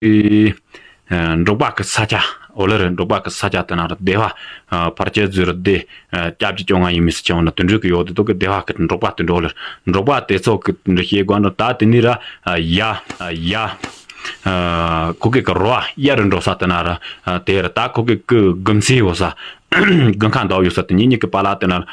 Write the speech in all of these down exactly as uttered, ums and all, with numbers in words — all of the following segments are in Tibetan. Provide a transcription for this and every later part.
ཨེ། འབྲོག་པ་གི་ས་ཆ། འོ་ལེ་རེད། འབྲོག་པ་གི་ས་ཆ་དེ་ན་ར་སྡེ་བ། ཕལ་ཆེར་ཟེར་སྡེ། སྐྱབས་ཀྱི་བཅོ་ལྔ་ཡིན་མི་སྲིད་ཆེ་བ་ན་དུད་འགྲོ་གི་ཡོད་དེ་དོ་གི་སྡེ་བ་གི་འབྲོག་པ་དུད་འགྲོ་ལེར། འབྲོག་པ་དེ་ཚོ་གི་འདྲ་བཤད་དགོས་འདྲ་ད་དེ་ནི་ར། ཡ། ཡ། ཁོ་གི་གི་རོ་བ་ཡ་རུ་འགྲོ་ས་དེ་ན་ར། དེ་ར་ད་ཁོ་གི་གི་དགུན་ཚེ་འོ་ས། དགུན་ཁ་འདའ་ཡོད་ས་དེ་ཉིད་ཉིད་ཀྱི་པ་ལ་དེ་ན་ར།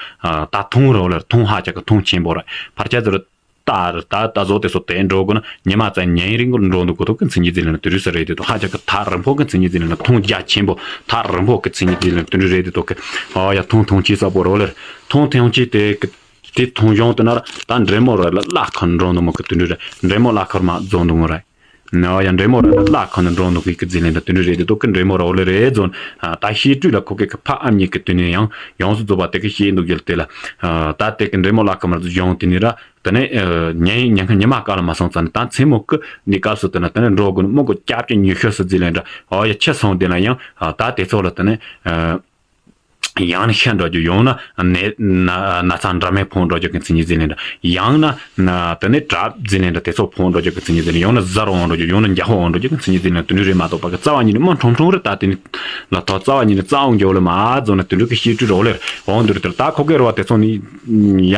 ད་ཐུང་རོ་ལེར་ཐུང་ཧ་ཅག་གི་ཐུང་ཆེན་པོ་ར། ཕལ་ཆེར་ཟེར། ད་ད་ད་བཟོ་དེ་སོ་དེ་འགྲོ་དགོས་ན་ཉི་མ་ཙམ་ཉིན་རིང་འགྲོ་འདུག་གོ་ཐུབ་ཀི་མཚན་ཉིད་ཟིན་ལ་ན་དུ་རུ་ས་རེད་དེ་དོ། ཧ་ཅང་གི་ཐག་རིང་པོ་གི་མཚན་ཉིད་ཟིན་ལ་ན་ཐུང་རྒྱ་ཆེན་པོ་ཐག་རིང་པོ་གི་མཚན་ཉིད་ཟིན་ལ་ན་དུ་རུ་རེད་དེ་དོ་གི། ཨོ་ཡ་ཐུང་ཐུང་ཆེ་ས་པོ་རོ་ལེར་ཐུང་ཐུང་ཆེ་དེ་གི་དེ་ཐུང་གཞོང་དེ་ན་ར་ད་འདྲེ་མོ་ར་ལ་ལ་ཁ་འགྲོ་འདུག་མོ་གི་དུ་རུ་རེད། འདྲེ་མོ་ལ་ཁར་མ་རྫོང་འདུག་མོ་རེད། ཨོ་ཡ་འདྲེ་མོ་ར་ལ་ལ་ཁ་ནས་འགྲོ་འདུག་གི་གི་ཟིན་ལ་ན་དུ་རུ་རེད་དེ་དོ་གི་འདྲེ་མོ་ར་འོ་ལེ་རེད་རྫོང་། ད་ཤེས་སྤྲུལ་ལ་ཁོ་གི་གི་ཕ་ཨ་མྱེས་གི་དུ་ནས་ཡང་ཡོངས་སུ་རྫོགས་པ་དེ་གི་ཤེས་འདུག་ཡོད་དེ་ལ། ད་དེ་གི་འདྲེ་མོ་ལ་ཁ་མ་རྫོང་དེ་ནས་ར། དེ་ནས་ཉིན་ཉིན་ཁ་ཉི་མ་སྐར་ལ་མ་སོང་ཙང་ནས་ད་མཚན་མོ་ཀི་འདི་སྐབས་སུ་དེ་ན་དེ་ནས་འགྲོ་དགོས་ནས་མི་གོ་སྐྱབས་ཀྱི་ཉི་ཤུ་སུ་ཟིན་ལེན་འདྲ། ཨོ་ཡ་ཁྱི་སོང་དེ་ན་ཡང་ད་དེ་ཚོ་ལ་དེ་ནས་ཡང་ན་ཤི་འགྲོ་རྒྱུ་ཡང་ན་ནད་ན་ན་ཚ་འདྲ་མེད་ཕོངས་འགྲོ་རྒྱུ་གི་མཚན་ཉིད་ཟིན་ལེན་འདྲ། ཡང་ན་ན་དེ་ནས་དྲག་ཟིན་ལེན་འདྲ་དེ་ཚོ་ཕོངས་འགྲོ་རྒྱུ་གི་མཚན་ཉིད་ཟིན་ལེན་ཡང་ན་གཟར་འོང་འགྲོ་རྒྱུ་ཡང་ན་འཇའ་ཧོ་འོང་འགྲོ་རྒྱུ་གི་མཚན་ཉིད་ཟིན་ལེན་དུ་ནུས་རེད་མ་གཏོགས་པ་གི་རྩ་བ་ཉིད་ནས་མ་ཁྲོམ་ཁྲོམ་རེད། ད་དེ་ནི་ལ་ཐོག་རྩ་བ་ཉིད་ནས་རྩ་འོང་རྒྱུ་ལ་མ་རྫོགས་ན་དུ་ནུས་གི་ཤེས་སྤྲུལ་རོ་ལེར་འོང་འདུག་རེད། དེ་ལ་ད་ཁོ་གི་རོ་བ་དེ་ཚོ་ནི། ཡ།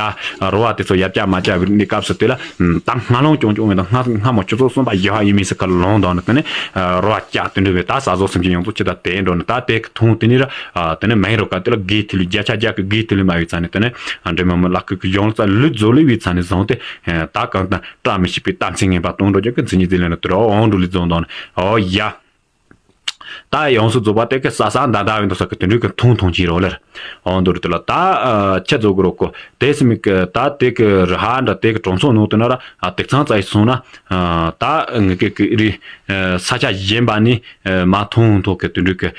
རོ་བ་དེ་ཚོ་ཡར་བཀྱག་མར་བཀྱག་བའི་གནས་སྐབས་སུ་དེ་ལ། ད་སྔ་ལོང་ཅུང་ཅུང་ཡིན་ད་སྔ་སྔ་མོ་ཆུ་ཚོད་གསུམ་པ་བཞི་བ་ཡིན་མིན་སི་ཁར་ལོང་དང་ནི་དེ་ནི། རོ་བ་བཀྱག་དེ་འདྲ་བའི་ད་ཟ་ཟོ་སེམས་ཅན་ཡོངས་རྫོགས་ཅི་ད་དེ་འགྲོ་ནི་ད་དེ་གི་ཐུང་དེ་ནི་ར། དེ་ནི་མེན་རོ་ཀ་དེ་ལ་དགེ་ཐི་ལི་བརྒྱ་ཆ་བརྒྱ་གི་དགེ་ཐི་ལི་མ་བའི་ཚ་ནི་དེ་ནི། འདྲེ་མ་མི་ལག་ཁུ་གི་གཞུང་ལ་ལུད་བཟོ་ལི་བའི་ཚ་ནི་བཟང་སྟེ། ད་གང་ལྟར་བཀྲ་མི་ཤིས་པའི་ད་མཚན་ངན་པ་གཏོང་འགྲོ་རྒྱུ་གི་མཚན་ཉིད་དེ་ལ་ནི་དུ་ར་འོང་འགྲོ་ལི་རྫོང་དང་ནི། ཨོ་ཡ། ད་ཡོངས་སུ་རྫོགས་པ་དེ་གི་ས་ས་འདའ་འདའ་བའི་འདུག་ས་གི་དེ་འདྲའི་གི་ཐུང་ཐུང་ཆེན་རོ་ལེར། འོང་འདུག་རེད་དེ་ལ་ད་ཁྱེད་ཚོ་གི་རོ་ཀོ་དེ་སི་མི་གི་ད་དེ་གི་རི་ཧ་འདྲ་དེ་གི་གྲོང་ཚོ་ནང་དུ་ན་ར་དེག་ཚང་ཙ་ཡི་སོང་ན། ད་ངི་གི་གི་རི་ས་ཆ་གཞན་པ་ནི་མ་ཐུང་ཐོག་གི་དེ་འདྲའི་གི་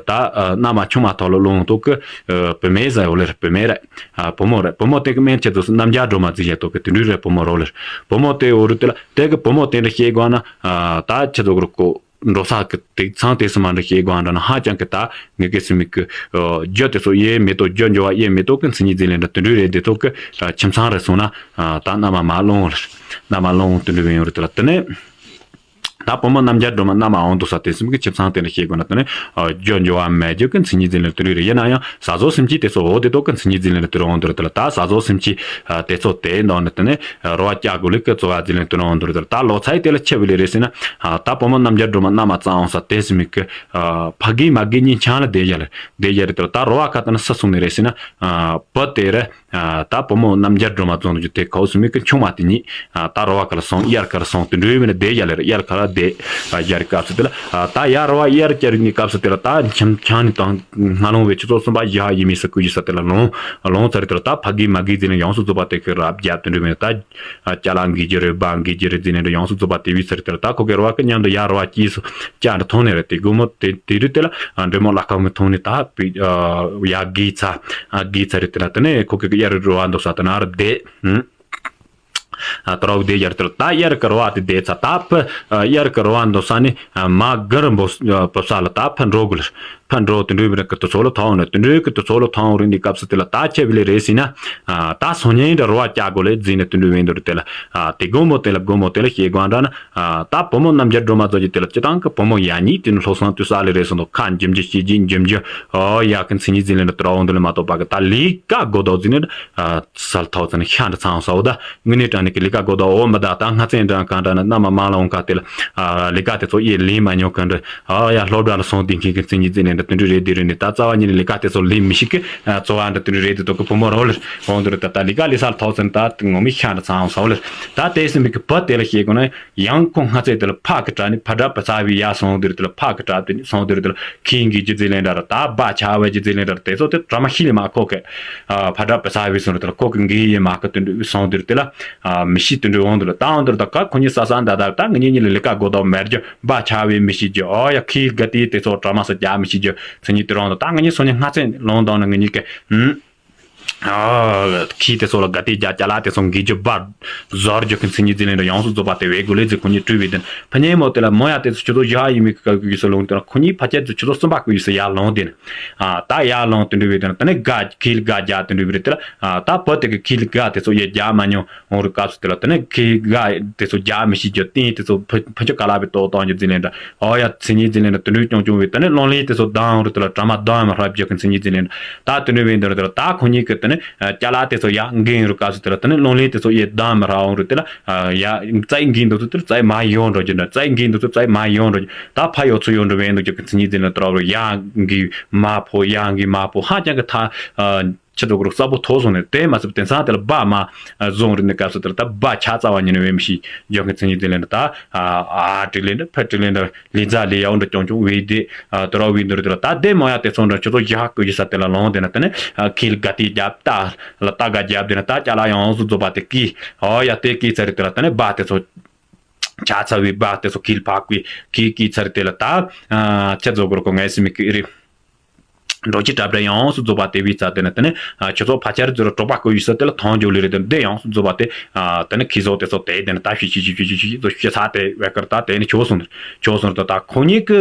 ད་ན་མ་ཆུང་མ་ཐོག་ལ་ལོང་ཐོག་གི་བུ་མེ་ཟ་ཡོ་ལེར་བུ་མེ་རེད། བུ་མོ་རེད། བུ་མོ་དེ་གི་མིང་ཁྱེད་ཚོ་རྣམ་རྒྱལ་སྒྲོལ་མ་ཟིག་ཡ་ཐོག་གི་དེ་འདྲའི་རེད། བུ་མོ་རོ་ལེར་བུ་མོ་དེ་འོ་རུ་དེ་ལ་དེ་གི་བུ་མོ་དེ་འདྲ་བཤད་དགོས་ན་ད་ཁྱེད་ཚོ་གི་རོ་ཀོ། འགྲོ་ས་གི་དེ་ཚང་དེ་སུ་མ་འདྲ་ཤེས་དགོས་འདྲ་ན་ཧ་ཅང་གི་ད་ངེད་ཀྱི་སུ་མིག་གི་རྒྱུ་དེ་ཚོ་ཡེ་མེ་ཏོག་རྒྱུ་འགྱུར་བ་ཡེ་མེ་ཏོག་གི་མཚན་ཉིད་ཟིན་ལེན་འདྲ་དུ་འདྲུ་རེད། དེ་ཐོག་གི་ཁྱིམ་ཚང་རེ་སོང་ན་ད་རྣམ་པ་མ་ལོང་རྣམ་པ་ལོང་དུ་འདྲུ་བའི་ཡོང་རེད། དེ་ལ་དེ་ནས་ད་བུ་མོ་རྣམ་རྒྱལ་སྒྲོལ་མ་རྣམ་པ་འོང་དུ་ས་དེ་སུ་མིག་གི་ཁྱིམ་ཚང་དེ་འདྲ་ཤེས་དགོས་ན་དེ་ནས་རྒྱུ་འགྱུར་བ་མེད་རྒྱུ་གི་མཚན་ཉིད་ཟིན་ལེན་དུ་འདྲུ་རེད། ཡིན་ན་ཡང་ཟ་ཟོ་སེམས་ཅན་དེ་ཚོ་འོ་དེ་ཐོག་གི་མཚན་ཉིད་ཟིན་ལེན་དུ་འོང་དུ་རེད། དེ་ལ་ད་ཟ་ཟོ་སེམས་ཅན་དེ་ཚོ་དེ་འདྲ་ནི་དེ་ནས་རོ་བ་བཀྱག་དགོས་ལེ་གི་ཚོ་བ་ཟིན་ལེན་དུ་འོང་དུ་རེད། དེ་ལ་ད་ལོ་ཚ་ཡི་དེ་ལ་ཆེ་བི་ལེ་རེད་ཟེར་ན། ད་བུ་མོ་རྣམ་རྒྱལ་སྒྲོལ་མ་རྣམ་པ་ཙམ་འོང་ས་དེ་སུ་མིག་གི་ཕ་གི་མ་གི་གཉིས་ཆང་ལ་བསྡད་ཡ་ལེ་བསྡད་ཡ་རེད། དེ་ལ་ད་རོ་བ་ཁ་ད་ན་ས་སོང་ནི་རེད་ཟེར་ན། བུ་དེ་རེད། ད་བུ་མོ་རྣམ་རྒྱལ་སྒྲོལ་མ་རྫོང་དུ་དེ་གའུ་སུ་མིག་གི་ཆུང་མ་དེ་གཉིས་ད་རོ་བ་ཁ་ལ་སོང་དབྱར་ཁ་ལ་སོང་དུ་འགྲོ་ཡི་མིན་ན་བསྡད་ཡ་ལེ་རེད། དབྱར་ཁ་ལ་བསྡད་ཡ་རེད། སྐབས་སུ་དེ་ལ་ད་ཡ་རོ་བ་དབྱར་བསྐྱལ་ནི་སྐབས་སུ་དེ་ལ་ད་ཆང་ཆང་ནི་དང་སྔ་ལོང་བའི་ཆུ་ཚོད་གསུམ་པ་བཞི་ཡི་མི་ས་ཀུ་ཡི་ས་དེ་ལ་ལོང་ལོང་ཚར་དེ་ལ་ད་ཕ་གི་མ་གི་ཟེར་ན་ཡོངས་སུ་རྫོགས་པ་དེ་གི་རབ་རྒྱབ་དུ་འགྲོ་བས་ད། ཅ་ལག་འགི་རྒྱུ་རེད་བ་འགི་རྒྱུ་རེད་ཟེར་ནས་འདྲ་ཡོངས་སུ་རྫོགས་པ་དེ་བི་ཚར་དེ་ལ་ད་ཁོ་གི་རོ་བ་གི་མཉམ་དུ་ཡ་རོ་བ་སྐྱིས་སུ་བཅར་འདྲ་མཐོང་ནས་རེད། དེ་དགོང་མོ་དེ་དེ་རིགས་དེ་ལ་འདྲེ་མོ་ལ་ཁ་མི་མཐོང་ནས་ད་ཡ་གི་ཚ་གི་ཚ་རེད། དེ་ལ་དེ་ནས་ཁོ་གི་གི་ཡ་རི་རོ་བ་འདུག་ས་དེ་ན་རེད་དེ། ཨ་ད་རོག་དེ་ཡར་དེར་ད་དབྱར་གི་རོ་བ་དེ་དེ་ཚ་ད་ཕ་དབྱར་གི་རོ་བ་འདུག་ས་ནི་མ་གར་འབོ་བབ་ས་ལ་ད་ཕ་འགྲོ་དགོས་ལ་ཕ་འགྲོ་དུ་འགྲོའི་མི་ར་གི་དུ་ཚོ་ལ་ཐོང་ནི་དུ་འགྲོའི་གི་དུ་ཚོ་ལ་ཐོང་རིན་དེ་སྐབས་སུ་དེ་ལ་ད་ཆེ་བི་ལེ་རེད་ཟིན་ན་ད་སོ་ཉན་འདྲ་རོ་བ་བཀྱག་དགོས་ལེ་ཟིན་ནི་དུ་འགྲོ་བའི་འདུར་དེ་ལ་དེ་དགོང་མོ་དེ་ལ་དགོང་མོ་དེ་ལ་ཤེས་དགོས་འདྲ་ན་ད་བུ་མོ་རྣམ་རྒྱལ་སྒྲོལ་མ་ཚོ་གི་དེ་ལ་སྤྱི་བཏང་གི་བུ་མོ་ཡ་གཉིས་དེ་ནི་ལྷོ་སང་དུ་ས་ལེ་རེད་སོང་དུ་ཁ་འཇིམ་རྒྱུ་ཤེས་རྒྱུ་འཇིམ་རྒྱུ་ཨོ་ཡ་གི་མཚན་ཉིད་ཟིན་ལེ་འདུ་དུ་ར་འོང་དུ་ལེ་མ་གཏོགས་པ་གི་ད་ལས་ཀ་དགོས་དོ་ཟིན་ནི། སལ་ཐོག་ཙ་ནི་ཤ་འདྲ་ཚང་ས་འོ་ད་དངོས་གནས་དྲང་གནས་ཀྱི་ལས་ཀ་དགོས་དོ་འོ་མི་ད་ད་སྔ་ཚན་འདྲ་གང་འདྲ་ན་རྣམ་མ་མང་ལ་འོང་ཀ་དེ་ལ་ལས་ཀ་དེ་ཚོ་ཡེ་ལས་མ་མྱོང་ག་འདྲ་ཨ་ཡ་སློབ་གྲྭ་ལ་སོང་དེ་མཁན་གྱི་མཚན་ཉིད་ཙེ་ནས་འདྲ་དུ་འདྲ་རེད་དེ་རེད་ནི་ད་རྩ་བ་ཉིད་ནས་ལས་ཀ་དེ་ཚོ་ལས་མི་ཤེས་གི་ཚོ་བ་འདྲ་དུ་འདྲ་རེད་དེ་དོ་གི་བུ་མོ་རོ་ལེར་འོང་དུ་རེད། ད་ད་ལས་ཀ་ལས་སལ་ཐོག་ཙ་ནི་ད་ངོ་མི་ཤ་འདྲ་ཚང་ས་འོ་ལེར་ད་དེ་སེམས་མི་གི་བུ་དེ་ལ་ཤེས་དགོས་ན། ཡང་ཁོང་སྔ་ཚེ་དེ་ལ་ཕ་གི་གྲྭ་ནི་ཕ་གྲྭ་བུ་ཚ་བའི་ཡ་སོང་དེར་དེ་ལ་ཕ་གི་གྲྭ་དེ་ནི་སོང་དེར་དེ་ལ་ཁིང་གི་རྒྱུ་རྫས་ལེན་གྲྭ་ར་ད་བ་ཆ་བའི་རྒྱུ་རྫས་ལེན་གྲྭ་ར་དེ་ཚོ་དེ་གྲྭ་མ་ཤི་ལི་མ་ཁོ་གི་ཕ་གྲྭ་བུ་ཚ་བའི་སོང་དེ་ལ་ཁོ་གི་འགི་ཡི་མ་གི་དུ་འདྲ་སོང་དེར་དེ་ལ་མི་ཤི་དུ་འདྲ་འོང་དེ་ལ་ད་འོང་དེར་ད་ག་ཁོ་གཉིས་ས་ས་འདའ་ད་ད་ངེད་གཉིས་གཉིས་ལ་ལས་ཀ་དགོས་དོ་མེད་རྒྱུ་བ་ཆ་བའི་མི་ཤི་རྒྱུ་ཨོ་ཡ་ཁི་ག་དེ་དེ་ཚོ་གྲྭ་མ་ས་རྒྱ་མི་ཤི་རྒྱུ་མཚན་ཉིད་དུ་རང་ད་ད་ངེད་གཉིས་སོང་ཉིན་སྔ་ཚེ་ལོང་དང་ན་ངེད་གཉིས་གི་ཨ། ཁྱི་དེ་ཚོ་ལ་དགའ་དེ་རྒྱ་ཅ་ལག་དེ་ཚོ་འགས་རྒྱུ་བར་བཟོ་རྒྱུ་གི་མཚན་ཉིད་ཟིན་ལེན་འདྲ་ཡོངས་སུ་རྫོགས་པ་དེ་བས་དགོས་ལས་ཟིག་ཁོ་གཉིས་སྤྲུལ་བའི་དོན་ཕ་ཉེ་མོ་དེ་ལ་མོ་ཡ་དེ་ཚོ་ཁྱོད་ཚོ་ཡ་ཡིན་མི་གི་ག་གི་ཡུལ་ས་ལུང་དེ་ལ་ཁོ་གཉིས་ཕལ་ཆེར་ཚོ་ཁྱོད་ཚོ་གསུམ་པ་གི་ཡུལ་ས་ཡར་ལོང་དེ་ནི། ཨ། ད་ཡར་ལོང་དེ་འདྲ་བའི་དོན་ད་ནི་དགའ་ཁྱི་ལ་དགའ་རྒྱ་དེ་འདྲ་བའི་རེད་དེ་ལ། ཨ། ད་བུ་དེ་གི་ཁྱི་ལ་དགའ་དེ་ཚོ་ཡ་རྒྱ་མ་མྱོང་འོང་རུ་སྐབས་སུ་དེ་ལ་དེ་ནི་ཁྱི་དགའ་དེ་ཚོ་རྒྱ་མི་ཤེས་རྒྱུ་ཏིང་དེ་ཚོ་ཕུ་ཕུ་ཆུ་ཀ་ལ་བའི་ཏོག་ཏོག་རྒྱུ་ཟིན་ལེན་འདྲ། ཨོ་ཡ་མཚན་ཉིད་ཟིན་ལེན་འདྲ་དེ་འདྲ་ཀྱོང་ཀྱོང་བའི་ད་ནི་རླུང་ལས་དེ་ཚོ་ལྡང་འོང་རུ་དེ་ལ་དྲ་མ་ལྡང་མ་ཧྲ་རྒྱུ་གི་མཚན་ཉིད་ཟིན་ལེན་འདྲ། ད་དེ་འདྲ་བའི་འདི་རུ་དེ་ལ་ད་ཁོ་གཉིས་ཀྱི་དེ་ནི་ཅ་ལག་དེ་ཚོ་ཡར་འགེངས་རུ་སྐབས་སུ་དེ་ལ་དེ་ནི་རླུང་ལས་དེ་ཚོ་ཡར་ལྡང་མ་ཧྲ་འོང་རུ་དེ་ལ། ཡ། རྩྭའི་འགན་འདུག་ཚུལ་དེར་རྩྭའི་མ་ཡོང་འགྲོ་རྒྱུ་འདྲ། རྩྭའི་འགན་འདུག་ཚུལ་རྩྭའི་མ་ཡོང་འགྲོ་རྒྱུ། ད་ཕ་ཡོད་ཚུལ་ཡོང་འགྲོ་བས་འདུག་རྒྱུ་གི་མཚན་ཉིད་འཛིན་ལ་དོ་ར་བར་ཡང་གི་མ་ཕོ་ཡང་གི་མ་ཕོ་ཧ་ཅང་གི་ཐ། ཆེ་དོ་གུ་རུ་གསལ་པོ་ཐོག་སོང་ནས་དེ་མ་ཚད་དེང་སང་དེ་ལ་སྦ་མ་བཟུང་རིག་ནས་སྐབས་སུ་དེར་ད་སྦ་ཆ་རྩ་བ་ཉིད་ནས་བས་མི་ཤེས་རྒྱུ་གི་མཚན་ཉིད་འཛིན་ལ་ད། ཨ་དྲིག་ལེན་འདྲ་ཕ་དྲིག་ལེན་འདྲ་ལི་ཛ་ལི་ཡའོ་འདྲ་ཀྱོང་ཀྱོང་བས་དེ། དོ་ར་བས་འདུག་རེད་དེ་ལ་ད་དེ་མ་ཡ་དེ་ཚོ་འདྲ་ཁྱོད་ཚོ་ཡག་གི་ཡོད་ས་དེ་ལ་ལོང་དེ་ན་དེ་ནས་ཁིལ་ག་དེ་རྒྱབ་ད་ལ་ད་ག་རྒྱབ་དེ་ན་ད་ཅ་ལག་ཡང་འོང་སུ་རྫོགས་པ་དེ་ཀི། ཨོ་ཡ་དེ་ཀི་ཚར་དེ་ལ་ད་ནི་སྦ་དེ་ཚོ། ཆ་ཚ་བའི་སྦ་དེ་ཚོ་ཁིལ་ཕག་པའི་ཁིལ་ཀི་ཚར་དེ་ལ་ད། ཁྱེད་ཚོ་གོར་གོ་ངའི་སེམས་ཀྱི་རི། འགྲོ་ཅི་གྲབས་འདྲ་ཡང་སུ་རྫོགས་པ་དེ་བི་ཚ་དེ་ནི་དེ་ནི་ཁྱོད་ཚོ་ཕ་ཆར་ཛུ་ར་གྲོགས་པ་ཀོ་ཡུ་ས་དེ་ལ་ཐོང་ཇོ་ལི་རེད་དེ་འདི་ཡང་སུ་རྫོགས་པ་དེ། དེ་ནི་ཁི་ཟོ་དེ་ཚོ་དེ་དེ་ནི་ད་ཤི་ཤི་ཤི་ཤི་ཤི་ཤི་ཤི་ཤི་ཚ་དེ་བས་ཀར་ད་དེ་ནི་ཆོ་སོང་ནི་ཆོ་སོང་ད་ད་ཁོ་གཉིས་ཀི་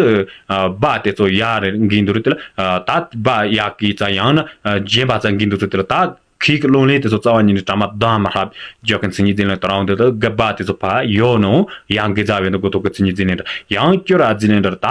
སྦ་དེ་ཚོ་ཡ་རེ་འགིན་འདུག་རེད་དེ་ལ་ད་སྦ་ཡ་ཀི་ཚ་ཡང་ན་རྗེན་པ་ཚ་འགིན་འདུག་ཚོ་དེ་ལ་ད། ཁིག་གི་རླུང་ལས་དེ་ཚོ་རྩ་བ་ཉིད་ནས་དྲ་མ་ལྡང་མ་ཧྲབ་འཇོག་གི་མཚན་ཉིད་འཛིན་ལེན་དོ་རང་དེ་དག་གི་སྦ་དེ་ཚོ་ཕ་ཡོ་ནོ་ཡང་གི་རྩ་བའི་འདུག་གོ་ཐོག་གི་མཚན་ཉིད་འཛིན་ལེན་དྲ་ཡང་སྐྱོ་ར་འཛིན་ལེན་དྲ་ད་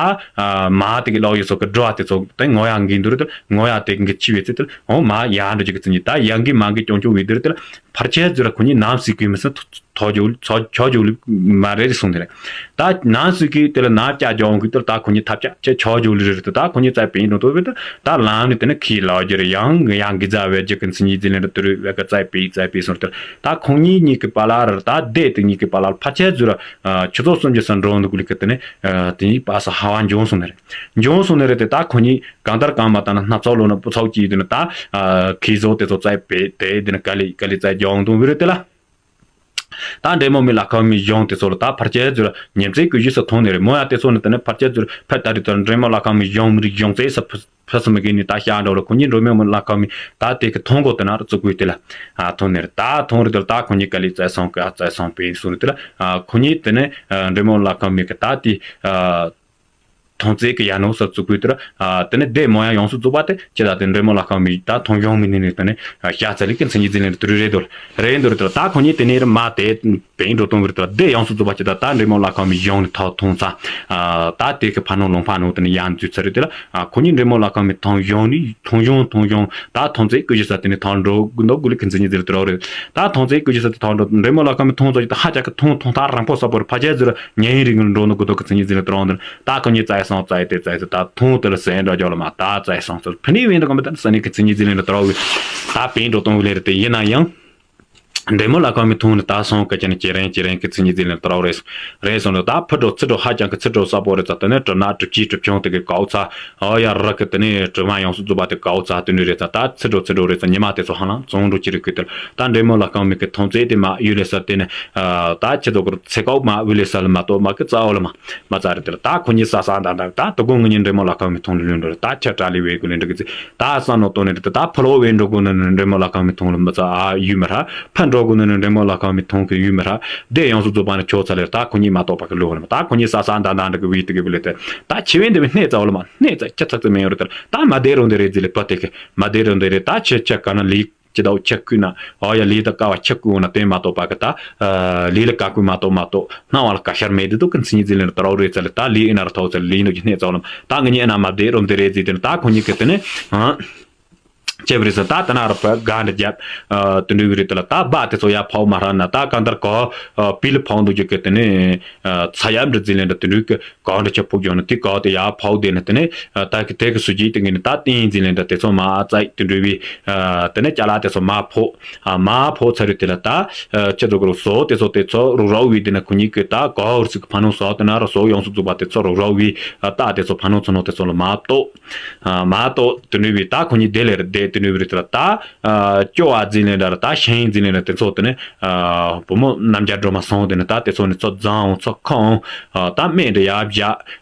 མ་དེ་གི་ལོག་ཡོད་སོགས་ཀྱི་འགྲོ་བ་དེ་ཚོ་དེ་ངོ་ཡང་གི་འདུག་རེད་དེ་ངོ་ཡང་དེ་གི་འཆི་བའི་ཚེ་དེ་འོ་མ་ཡང་འགྲོ་རྒྱུ་གི་མཚན་ཉིད་ད་ཡང་གི་མང་གི་ཀྱོང་ཀྱོང་བའི་དེ་རེད་དེ་ལ་ཕར་ཆད་ཟེར་ར་ཁོ་གཉིས་ནམ་སྲིད་ཀྱི་མི་སྲིད་ཐོ་ཇོ་ལི་ཆོ་ཆོ་ཇོ་ལི་མ་རེད་སོང་དེ་རེད། ད་ནང་སུ་གི་དེ་ལ་ནང་སྐྱ་ཇོང་གི་དེ་ལ་ད་ཁོ་གཉིས་ཐབས་ཆག་ཆེ་ཆོ་ཇོ་ལི་རེད་དེ་ད་ཁོ་གཉིས་རྩ་བའི་འགྲོ་དོ་བས་དེ་ད་ལམ་ནི་དེ་ནི་ཁི་ལོ་རྒྱུ་རེད་ཡང་ཡང་གི་རྩ་བའི་རྒྱུ་གི་མཚན་ཉིད་འཛིན་ལེན་དུ་རུ་བས་གི་རྩ་བའི་རྩ་བའི་སོང་དེ་ད་ཁོ་གཉིས་གཉིས་ཀི་པ་ལ་ར་ད་དེ་དེ་གཉིས་ཀི་པ་ལ་ཕ་ཆད་ཟུ་ར་ཆུ་ཚོགས་སུམ་ཅུ་སར་འགྲོ་འདུག་གུ་ལི་གི་དེ་ནི་དེ་གཉིས་པ་ས་ཧ་བ་འཇོང་སོང་ནི་རེད། འཇོང་སོང་ནི་རེད་དེ་ད་ཁོ་གཉིས་གང་ལྟར་གང་མ་ད་ན་སྣ་ཚོགས་ལོ་ན་པུ་ཚོགས་ཀྱི་དེ་ནི་ད་ཁི་ཟོ་དེ་ཚོ་རྩ་བའི་དེ་དེ་ནི་ག་ལི་ག་ལི་རྩ་འཇོང་དུ་བི་རེད་དེ་ལ། ད་འདྲེ་མོ་མི་ལ་ཁང་མི་གཞུང་དེ་ཚོ་ལ་ད་ཕར་ཆད་ཟུར་ཉིན་མཚན་ཀུ་ཤུ་ས་ཐོང་ནི་རེད་མོ་ཡ་དེ་ཚོ་ནི་དེ་ནི་ཕར་ཆད་ཟུར་ཕར་ད་རི་དང་འདྲེ་མོ་ལ་ཁང་མི་གཞུང་མི་རིགས་གཞུང་ཚེ་ས་ཕ་ས་མི་གི་ནི་ད་ཤ་འགྲོ་ལ་ཁོ་གཉིས་འགྲོ་མི་མོ་ལ་ཁང་མི་ད་དེ་གི་ཐོང་གོ་དེ་ན་ར་བཙུགས་དགོས་དེ་ལ་ཐོང་ནི་རེད། ད་ཐོང་རེད་དེ་ལ་ད་ཁོ་གཉིས་ག་ལི་རྩ་སོང་གི་ཨ་རྩ་སོང་པའི་སུ་རེད་དེ་ལ་ཁོ་གཉིས་དེ་ནི་འདྲེ་མོ་ལ་ཁང་མི་གི་ད་དེ། ཐོང་ཙེ་གི་ཡ་ནོ་ས་བཙུགས་པའི་དུར། དེ་ནས་སྡེ་མོ་ཡང་ཡོངས་སུ་བཙུགས་པ་དེ་ཁྱེད་ད་དེ་འདྲེ་མོ་ལ་ཁང་མི་ད་ཐོང་ཡོང་མི་ནི་ནི་དེ་ནས་ཤ་ཚ་ལི་ཀི་མཚན་ཉིད་འཛིན་ལེན་དུ་རུ་རེད་དོར་རེད་འདོར་དུར་ད་ཁོ་གཉིས་དེ་ནས་མ་དེ་བེང་འགྲོ་གཏོང་བར་དུ་སྡེ་ཡོངས་སུ་བཙུགས་པ་ཁྱེད་ད་ད་འདྲེ་མོ་ལ་ཁང་མི་ཡོང་ནི་ཐོ་ཐོང་ཚ། ད་དེ་གི་ཕ་ནོ་ལོང་ཕ་ནོ་དེ་ནས་ཡང་འཛུལ་ཚར་རེད་དེ་ལ་ཁོ་གཉིས་འདྲེ་མོ་ལ་ཁང་མི་ཐོང་ཡོང་ནི་ཐོང་ཡོང་ཐོང་ཡོང་ད་ཐོང་ཙེ་ཀི་ཞི་ས་དེ་ནས་ཐོང་འགྲོ་གུ་འདོ་གུ་ལི་ཀི་མཚན་ཉིད་འཛིན་ལེན་དུ་རོ་རེད། ད་ཐོང་ཙེ་ཀི་ཞི་ས་དེ་ཐོང་འགྲོ་འདྲེ་མོ་ལ་ཁང་མི་ཐོང་ཙོ་ད་ཧ་ཅག་གི་ཐོང་ཐོང་ད་རང་པོ་ས་པོར་ཕ་ཆད་ཟུར་ཉན་རིང་འགྲོ་ནི་གུ་འདོ་ཀི་མཚན་ཉིད་འཛིན་ལེན་དུ་རོ་འདོ། ད་ཁོ་གཉིས་རྩ་ཡི་སོང་རྩ་ཡི་དེ་རྩ་ཡི་དེ་ད་ཐུང་དེ་ལ་ཟས་འགྲོ་རྒྱོ་ལ་མ་ད་རྩ་ཡི་སོང་ཚོ་ཕི་ནི་བེན་དུ་གོམ་པ་ད་ས་ནི་གི་ཚི་ཉི་ཛི་ལིན་ར་ཏྲོ་བི་ད་བེན་འགྲོ་གཏོང་བི་ལེ་རེ་དེ་ཡིན་ན་ཡང་འདྲེ་མོ་ལ་ཁོ་མི་ཐུང་ནི་ད་སོང་གི་ཅི་ནི་ཅི་རེན་ཅི་རེན་གི་ཚི་ཉི་ཛི་ལིན་ར་ཏྲོ་རེ་རེ་སོང་རེ་ད་ཕི་འགྲོ་ཚི་འགྲོ་ཧ་ཅང་གི་ཚི་འགྲོ་ས་པོ་རེ་ཚ་དེ་ནི་གྲུ་ན་གྲུ་ཅི་གྲུ་ཆུང་དེ་གི་ཀའོ་ཚ་ཨོ་ཡ་ར་གི་དེ་ནི་གྲུ་མ་ཡོངས་སུ་རྫུ་བ་དེ་ཀའོ་ཚ་དེ་ནི་རེ་ཚ་ད་ཚི་འགྲོ་ཚི་འགྲོ་རེ་ཚ་ཉི་མ་དེ་ཚོ་ཧ་ལམ་བཙོང་འགྲོ་ཅི་རེ་གི་དེ་ད་འདྲེ་མོ་ལ་ཁོ་མི་གི་ཐུང་ཚེ་དེ་མ་ཡུལ་ལེ་ས་དེ་ནི། ད་ཁྱེད་ཚོ་གུར་ཚེ་ཀའོ་མ་བི་ལེ་ས་ལ་མ་གཏོགས་མ་གི་རྩ་བ་ལ་མ་མ་རྩ་རེད་དེ་ལ་ད་ཁོ་གཉིས་ས་ས་འདང་འདང་ད་དུ་གུང་ངི་ཉིན་འདྲེ་མོ་ལ་ཁོ་མི་ཐུང་ལ་ལུས་འགྲོ་རེད། ད་ཁྱེད་དྲ་ལི་བའི་གུ་ལི་འདྲ་གི་ཚེ་ད་ས་ནོ་ཏོ་ནི་རེད་དེ་ད་ཕ་ལོ་བའི་འགྲོ་གུ་ནི་ནི་འདྲེ་མོ་ལ་ཁོ་མི་ཐུང་ལ་མ་རྩ་ཨ་ཡུ་མི་ར་ཕ་འགྲོ་གུ་ནི་ནི་འདྲེ་མོ་ལ་ཁོ་མི་ཐུང་གི་ཡུ་མི་ར་དེ་ཡོངས་སུ་རྫུ་བ་ནི་ཆོ་ཚ་ལེ་ད་ཁོ་གཉིས་མ་གཏོགས་པ་གི་ལུས་བ་ལ་མ་ད་ཁོ་གཉིས་ས་ས་འདང་འདང་འདྲ་གི་བི་དེ་གི་བི་ལེ་དེ་ད་ཆེ་བའི་འདི་བི་སྣེ་རྩ་བ་ལ་མ་སྣེ་རྩ་ཁྱེད་ཚ་ཚ་མེ་ཡོ་རེད་དེ་ད་མ་དེ་རུ་འདི་རེད་ཟི་ལེ་པ་དེ་གི་མ་དེ་རུ་འདི་རེད་ད་ཁྱེད་ཁྱེད་ག་ན་ལི། ཅི་ད་འུ་ཆ་ཀུ་ན་ཨོ་ཡ་ལི་ད་ཀ་བ་ཆ་ཀུ་འོ་ན་དེ་མ་གཏོགས་པ་གི་ད་ལི་ལ་ཀ་ཀུ་མ་གཏོགས་མ་གཏོགས་སྣང་བ་ལ་ཀ་ཤར་མེད་དེ་དུ་ཀི་མཚན་ཉིད་ཟིན་ལེ་ན་ཏ་རོ་རེ་ཚ་ལེ་ད་ལི་ཨེ་ན་ར་ཐོ་ཚ་ལི་ནོ་ཀྱི་སྣེ་ཚ་བ་ལམ་ད་ང་གཉིས་ཨེ་ན་མ་བདེ་རོམ་དེ་རེ་ཟི་དེ་ན་ད་ཁོ་གཉིས་ཀི་དེ་ནི་ཅེ་བི་རེ་ས་ད་ད་ན་ར་པ་ག་འདྲ་རྒྱབ་དུ་འདྲུ་བི་རེ་དེ་ལ་ད་སྦ་དེ་ཚོ་ཡ་ཕོག་མ་ར་ན་ད་གང་ལྟར་གོ་པི་ལ་ཕོག་འདུག་རྒྱུ་ཀི་དེ་ནི་ཚ་ཡབ་འདྲ་ཟིན་ལེ་འདྲ་དུ་འདྲུ་ཀི། གང་འདྲ་ཆ་ཕུག་ཡོང་ན་དེ་ག་དེ་ཡར་ཕོག་དེ་ནི་དེ་ནས་ད་གི་དེ་གི་སུ་ཅིག་དེ་གི་ནི་ད་ཏིང་འཛིན་ལེན་ད་དེ་ཚོ་མ་ཨ་ཙའི་དེ་འདྲ་བའི་དེ་ནས་ཅ་ལག་དེ་ཚོ་མ་ཕོག་མ་ཕོག་ཚར་རེད་དེ་ལ་ད་ཁྱེད་ཚོ་གི་རུ་བཟོ་དེ་ཚོ་དེ་ཚོ་རུ་རའུ་བའི་དེ་ནི་ཁོ་གཉིས་ཀྱི་ད་ག་རུ་ཚིག་ཕ་ནུ་བཟོ་དེ་ན་རུ་བཟོ་ཡོངས་སུ་བཙུགས་པ་དེ་ཚོ་རུ་རའུ་བའི་ད་དེ་ཚོ་ཕ་ནུ་ཚོ་ནོ་དེ་ཚོ་ལ་མ་གཏོགས་མ་གཏོགས་དེ་འདྲ་བའི་ད་ཁོ་གཉིས་དེ་ལས་རེད་དེ། དེ་ནས་བུ་རེད་དེ་ལ་ད། སྐྱོ་བ་རྫིང་ལེན་འདྲ་ལ་ད་ཤིང་རྫིང་ལེན་འདྲ་དེ་ཚོ་དེ་ནས། བུ་མོ་རྣམ་རྒྱལ་སྒྲོལ་མ་སོང་དེ་ནས་ད་དེ་ཚོ་ནས་ཚོ་རྫང་འོང་ཚོ་ཁ་འོང་། ད་སྨད་འདྲ་ཡར་བཞག་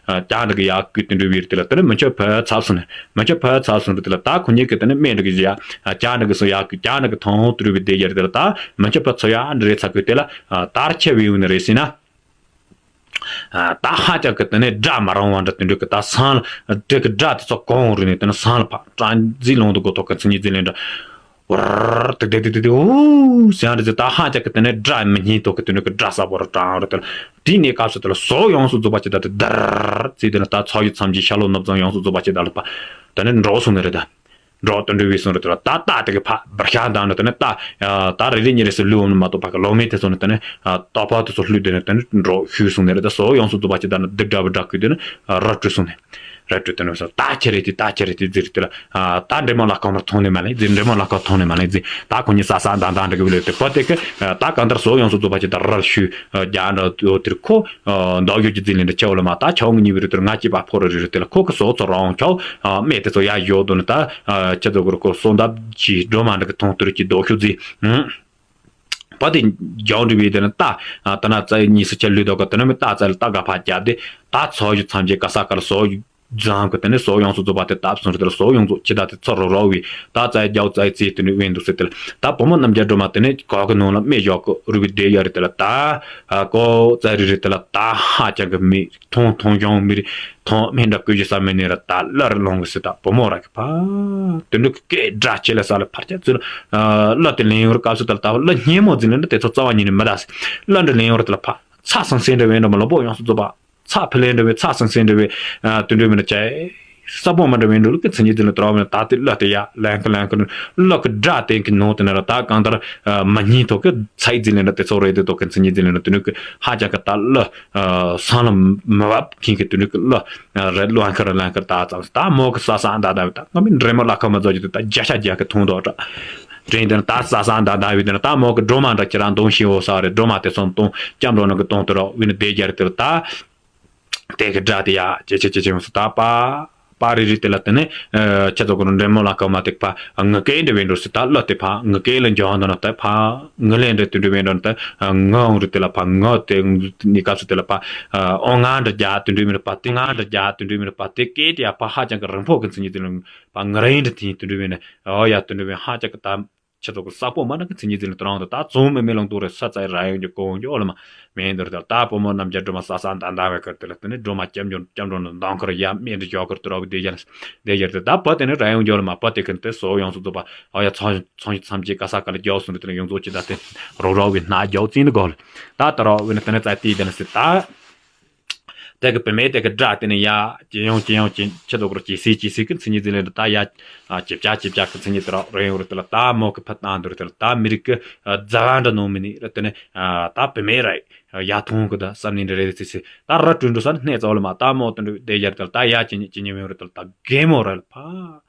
ཀྱང་འདྲ་གི་ཡར་བསྐུལ་དེ་འདྲ་བུ་རེད་དེ་ལ་དེ་ནས་མི་ཆོས་ཕར་ཚབ་སོང་ནས་མི་ཆོས་ཕར་ཚབ་སོང་རེད་དེ་ལ་ད་ཁོ་གཉིས་ཀྱི་དེ་ནས་སྨད་འདྲ་གི་བཞག་ཀྱང་འདྲ་གི་སོ་ཡར་བསྐུལ་ཀྱང་འདྲ་གི་ཐོང་འོང་དེ་འདྲ་བུ་བསྡད་ཡར་དེ་ལ་ད་མི་ཆོས་ཕར་ཚོ་ཡར་འདྲ་རེད་ཚ་གི་དེ་ལ་དར་ཆེ་བའི་འོང་ནི་རེད་ཟེར་ན། ད་ཧ་ཅང་གི་དེ་ནས་སྒྲ་མ་རང་བ་འདྲ་དེ་འདྲ་གི་ད་སང་ལ་དེ་གི་སྒྲ་དེ་ཚོ་གང་རུ་ནས་དེ་ནས་སང་ལ་ཕ་ཀྲང་རྫི་ལོང་དུ་གོ་ཐོག་གི་མཚན་ཉིད་རྫི་ལེན་འདྲ། ཝར་དེ་དེ་དེ་དེ་དེ་ཨུ་ཟེར་ཡང་རེད་ད་ཧ་ཅང་གི་དེ་ནས་སྒྲ་མི་སྙན་ཐོག་གི་དེ་འདྲ་གི་སྒྲ་ས་བོ་རུ་ཀྲང་རུ་དེ་ལ་དེ་ནས་སྐབས་སུ་དེ་ལ་སོ་ཡོངས་སུ་རྫོགས་པ་ཅི་ད་དེ་དར་རྫི་དེ་ནས་ད་ཚོགས་ཡུལ་མཚམས་ཀྱི་ཤ་ལོ་ནུབ་ཙམ་ཡོངས་སུ་རྫོགས་པ་ཅི་ད་ལ་ཕ་དེ་ནས་འགྲོ་སོང་ནི་རེད་ད། འགྲོ་དོན་འགྲུལ་བའི་སོང་རེད་དེ་ལ་ད་ལྟ་དེ་གི་ཕ་བར་ཤ་དང་ནི་དེ་ནི་ད་ད་རེ་རེ་གཉིས་རེ་སུ་ལུས་འོང་ནི་མ་གཏོགས་ཕ་གི་ལོ་མེད་དེ་སོང་ནི་དེ་ནི་ཏོ་ཕ་དེ་ཚོ་ལུས་དེ་ནི་དེ་ནི་འགྲོ་ཤུལ་སོང་ནི་རེད་ད་སོ་ཡོངས་སུ་རྫོགས་པ་ཅི་ད་ནི་སྡིབ་འདྲ་བུ་འདྲ་ཁུལ་དེ་ནི་ར་སྤྲུལ་སོང་ནི་ར་སྤྲུལ་དེ་ནི་སོ་ད་ཁྱེད་རེ་དེ་ད་ཁྱེད་རེ་དེ་ཟེར་དེ་ལ་ད་འདྲེ་མོ་ལ་ཁོ་མར་མཐོང་ནི་མ་ལེགས་ཟེར་འདྲེ་མོ་ལ་ཁོ་མཐོང་ནི་མ་ལེགས་ཟེར་ད་ཁོ་གཉིས་ས་ས་འདང་འདང་འདྲ་གི་བུ་ལེ་དེ་ཕ་དེ་གི་ད་གང་ལྟར་སོ་ཡོངས་སུ་རྫོགས་པ་ཅི་ད་ར་ཤུ་རྒྱ་འདྲ་དེ་འོ་དེར་ཁོ་འདོགས་ཡོད་ཀྱི་རྫི་ལེན་འདྲ་ཆེ་བ་ལ་མ་ད་ཆའོ་ངི་གཉིས་བུ་རུ་དེར་ང་གཅིག་པ་ཕོ་རུ་རི་རུ་དེ་ལ་ཁོ་གི་སོ་ཚོ་རང་ཆའོ། སྨད་དེ་ཚོ་ཡར་བཞོག་དོ་ནི་ད། ཁྱེད་ཚོ་གུར་ཁོ་སོ་འདབ་ཀྱི་སྒྲོལ་མ་འདྲ་གི་མཐོང་ཐུར་གྱི་རྡོ་ཤུ་རྫི། པ་དེ་རྒྱང་འདྲི་བའི་དེ་ནི་ད། ད་ན་རྩ་གཉིས་སུ་ཆ་ལུས་དོ་ག་དེ་ནི་མི་ད་རྩ་ལ་ད་ག་ཕ་རྒྱབ་དེ་ད་ཚོ་ཡུ་མཚམས་ཀྱི་ག་ས་ག་ལ་སོ་ཡུ་རྫང་གི་དེ་ནི་སོ་ཡོངས་སུ་རྫོགས་པ་དེ་བཏབ་སོང་རེད་དེ་ལ་སོ་ཡོངས་རྫོགས་ཁྱི་ད་དེ་ཚོ་རོ་རོ་བའི་ད་རྩ་རྒྱག་རྩ་རྩིས་དེ་ནི་དབེན་འདུག་ཟེར་དེ་ལ་ད་བུ་མོ་རྣམ་རྒྱལ་སྒྲོལ་མ་དེ་ནི་ག་གི་ནང་ལ་སྨད་བཞག་གི་རུ་བའི་བསྡད་ཡོད་རེད་དེ་ལ་ད། ཀོ་རྩ་རི་རི་དེ་ལ་ད་ཧ་ཅང་གི་མི། མཐོང་མཐོང་གཞོང་མི་རིགས་མཐོང་མི་འདྲ་བཀོད་ཀྱི་ས་མེད་ནས་ར་ད་གླུ་རུ་ལོང་གི་སི་ད་བུ་མོ་ར་གི་ཕ། དེ་འདྲ་གི་སྐད་སྒྲ་ཆེ་ལ་ས་ལ་ཕར་ཆ་ཚུར། གླུ་དེ་ལེན་ཡོང་ར་སྐབས་སུ་ད་ལ་ད་གླུ་སྙན་མོ་འཛིན་ལེན་འདྲ་དེ་ཚོ་རྩ་བ་ཉིད་ནས་མི་གདའ་སི། གླུ་འདྲ་ལེན་ཡོང་ར་དེ་ལ་ཕ་ཚ་སང་སེང་འདྲ་བའི་འདྲ་མ་ལོ་པོ་ཡོངས་སུ་རྫོགས་པ་ཚ་ཕི་ལེན་འདྲ་བའི་ཚ་སང་སེང་འདྲ་བའི་དེ་འདྲ་མི་འདྲ་ཅའི་ས་པོ་མ་འདྲ་བའི་འདྲ་ལུ་གི་མཚན་ཉིད་འཛིན་ལ་དོ་ར་བ་ནི་ད་དེ་གླུ་དེ་ཡ་ལེན་ཁ་ལེན་ཁ་གླུ་གི་སྒྲ་དེ་གི་ནང་དེ་ན་ར་ད་གང་ལྟར་མ་སྙན་ཐོག་གི་ཚ་ཡི་འཛིན་ལེན་འདྲ་དེ་ཚོ་རེད་དེ་དོ་གི་མཚན་ཉིད་འཛིན་ལེན་འདྲ་དེ་ནུ་གི་ཧ་ཅང་གི་ད་གླུ། སང་ལ་མི་བབ་ཁིན་གི་དུ་ནུ་གི་ལོ། རེ་ལོ་ཨན་ཁར་ལན་ཁར་ད་ཙམ་ད་མོ་གི་ས་ས་འདའ་འདའ་བི་ད་ང་མི་འདྲེ་མོ་ལ་ཁ་མ་ཛོ་ཅི་དུ་ད་རྒྱ་ཤ་རྒྱ་གི་ཐུང་དོ་ཏྲ། དྲིན་དེ་ན་ད་ས་ས་འདའ་འདའ་བི་དེ་ན་ད་མོ་གི་སྒྲོལ་མ་འདྲ་ཁྱེད་རང་གདོང་ཤི་འོ་ས་རེ་སྒྲོལ་མ་དེ་ཚོ་གདོང་སྐྱམ་འགྲོ་ནུ་གི་གདོང་དུ་རོ་བི་ནི་དེ་རྒྱ་རེ་དེ་ལ་ད། དེ་གི་སྒྲ་དེ་ཡ་ཅེ་ཅེ་ཅེ་ཅེ་ཡོང་སུ་ད་པ། པ་རི་རི་དེ་ལ་དེ་ནི། ཁྱེད་ཚོ་གི་འདྲེ་མོ་ལ་ཁ་མ་དེ་ཕ་ངུ་སྐད་འདྲ་བའི་འགྲོ་སྲིད་ད་གླུ་དེ་ཕ་ངུ་སྐད་ལ་འཇོག་འདོན་ན་ད་ཕ་ངུ་ལེན་འདྲ་དུ་འདྲ་བའི་འགྲོ་ན་ད་ངུ་འོང་རི་དེ་ལ་ཕ་ངུ་དེ་ནི་སྐབས་སུ་དེ་ལ་ཕ་ཨོ་ང་འདྲ་རྒྱ་དུ་འདྲ་མི་ར་ཕ་དེ་ང་འདྲ་རྒྱ་དུ་འདྲ་མི་ར་ཕ་དེ་སྐད་དེ་ཡ་ཕ་ཧ་ཅང་གི་རིང་ཕོ་གི་མཚན་ཉིད་དེ་ལ་ཕ་ངུ་རེ་འདྲ་དེ་དུ་འདྲ་བའི་ནི་ཨོ་ཡ་དུ་འདྲ་བའི་ཧ་ཅང་གི་ད་ཁྱེད་ཚོ་གི་ས་པོ་མ་ན་གི་མཚན་ཉིད་དེ་ལ་དུ་རང་དུ་ད་ཙོང་མེ་མེ་ལང་དུ་རེ་ས་ཙའི་ར་ཡོང་གི་གོང་འཇོག་ལ་མ། མེ་འདིར་དེ་ལ་ད་བུ་མོ་རྣམས་ཀྱི་སྒྲོལ་མ་ས་ས་འདའ་འདའ་བའི་ཁར་དེ་ལ་དེ་ནི་སྒྲོལ་མ་སྐྱབས་འགྲོ་སྐྱབས་འགྲོ་ནི་མདང་ཁར་ཡ་མེ་འདི་ཞོག་ཁར་དུ་ར་བུ་དེ་ཡར་དེ་ཡར་དེ་ད་བུ་དེ་ནི་ར་ཡོང་འཇོག་ལ་མ་བུ་དེ་ཁན་དེ་སོ་ཡོངས་སུ་རྫོགས་པ་ཨ་ཡ་ཚོང་ཚོང་ཞིག་མཚམས་ཀྱི་ག་ས་ག་ལ་རྒྱག་སོང་དེ་ནི་ཡོངས་རྫོགས་ཀྱི་ད་དེ་རོག་རོག་བའི་སྣ་རྒྱག་ཙིན་དུ་གོ་ལ་ད་ད་རོག་བའི་ནི་དེ་ནི་ཙའི་ཏི་དེ་ནི་སི་ད་དེ་གི་བུ་མེ་དེ་གི་སྒྲ་དེ་ནི་ཡ་ཇེ་ཡོང་ཇེ་ཡོང་ཇེ་ཁྱེད་ཚོ་གི་རོ་ཇེ་སི་ཇེ་སི་གི་མཚན་ཉིད་དེ་ལས་ད་ཡ་ཇེ་བྱ་ཇེ་བྱ་གི་མཚན་ཉིད་དེ་རོག་ར་ཡོང་རོ་དེ་ལ་ད་མོ་གི་ཕ་ཏང་དུ་རོ་དེ་ལ་ད་མི་རིགས་གི་རྫ་བ་འདྲ་ནོ་མི་ནི་ར་དེ་ནི། ད་བུད་མེད་ར་ཡ་ཐུང་གི་ད་བསམ་ནི་འདྲ་རེད་ཟེར་ཟེར་ད་ར་ཀྲུང་ཀྲུང་ས་ནི་སྣེ་ཙོ་ལ་མ་ད་མོ་དུ་འདྲ་བདེ་རྒྱལ་དུ་ད་ཡ་ཅི་ཉི་ཅི་ཉི་མེ་རུ་དུ་ད་རྒན་མོ་ར་ལ་ཕ།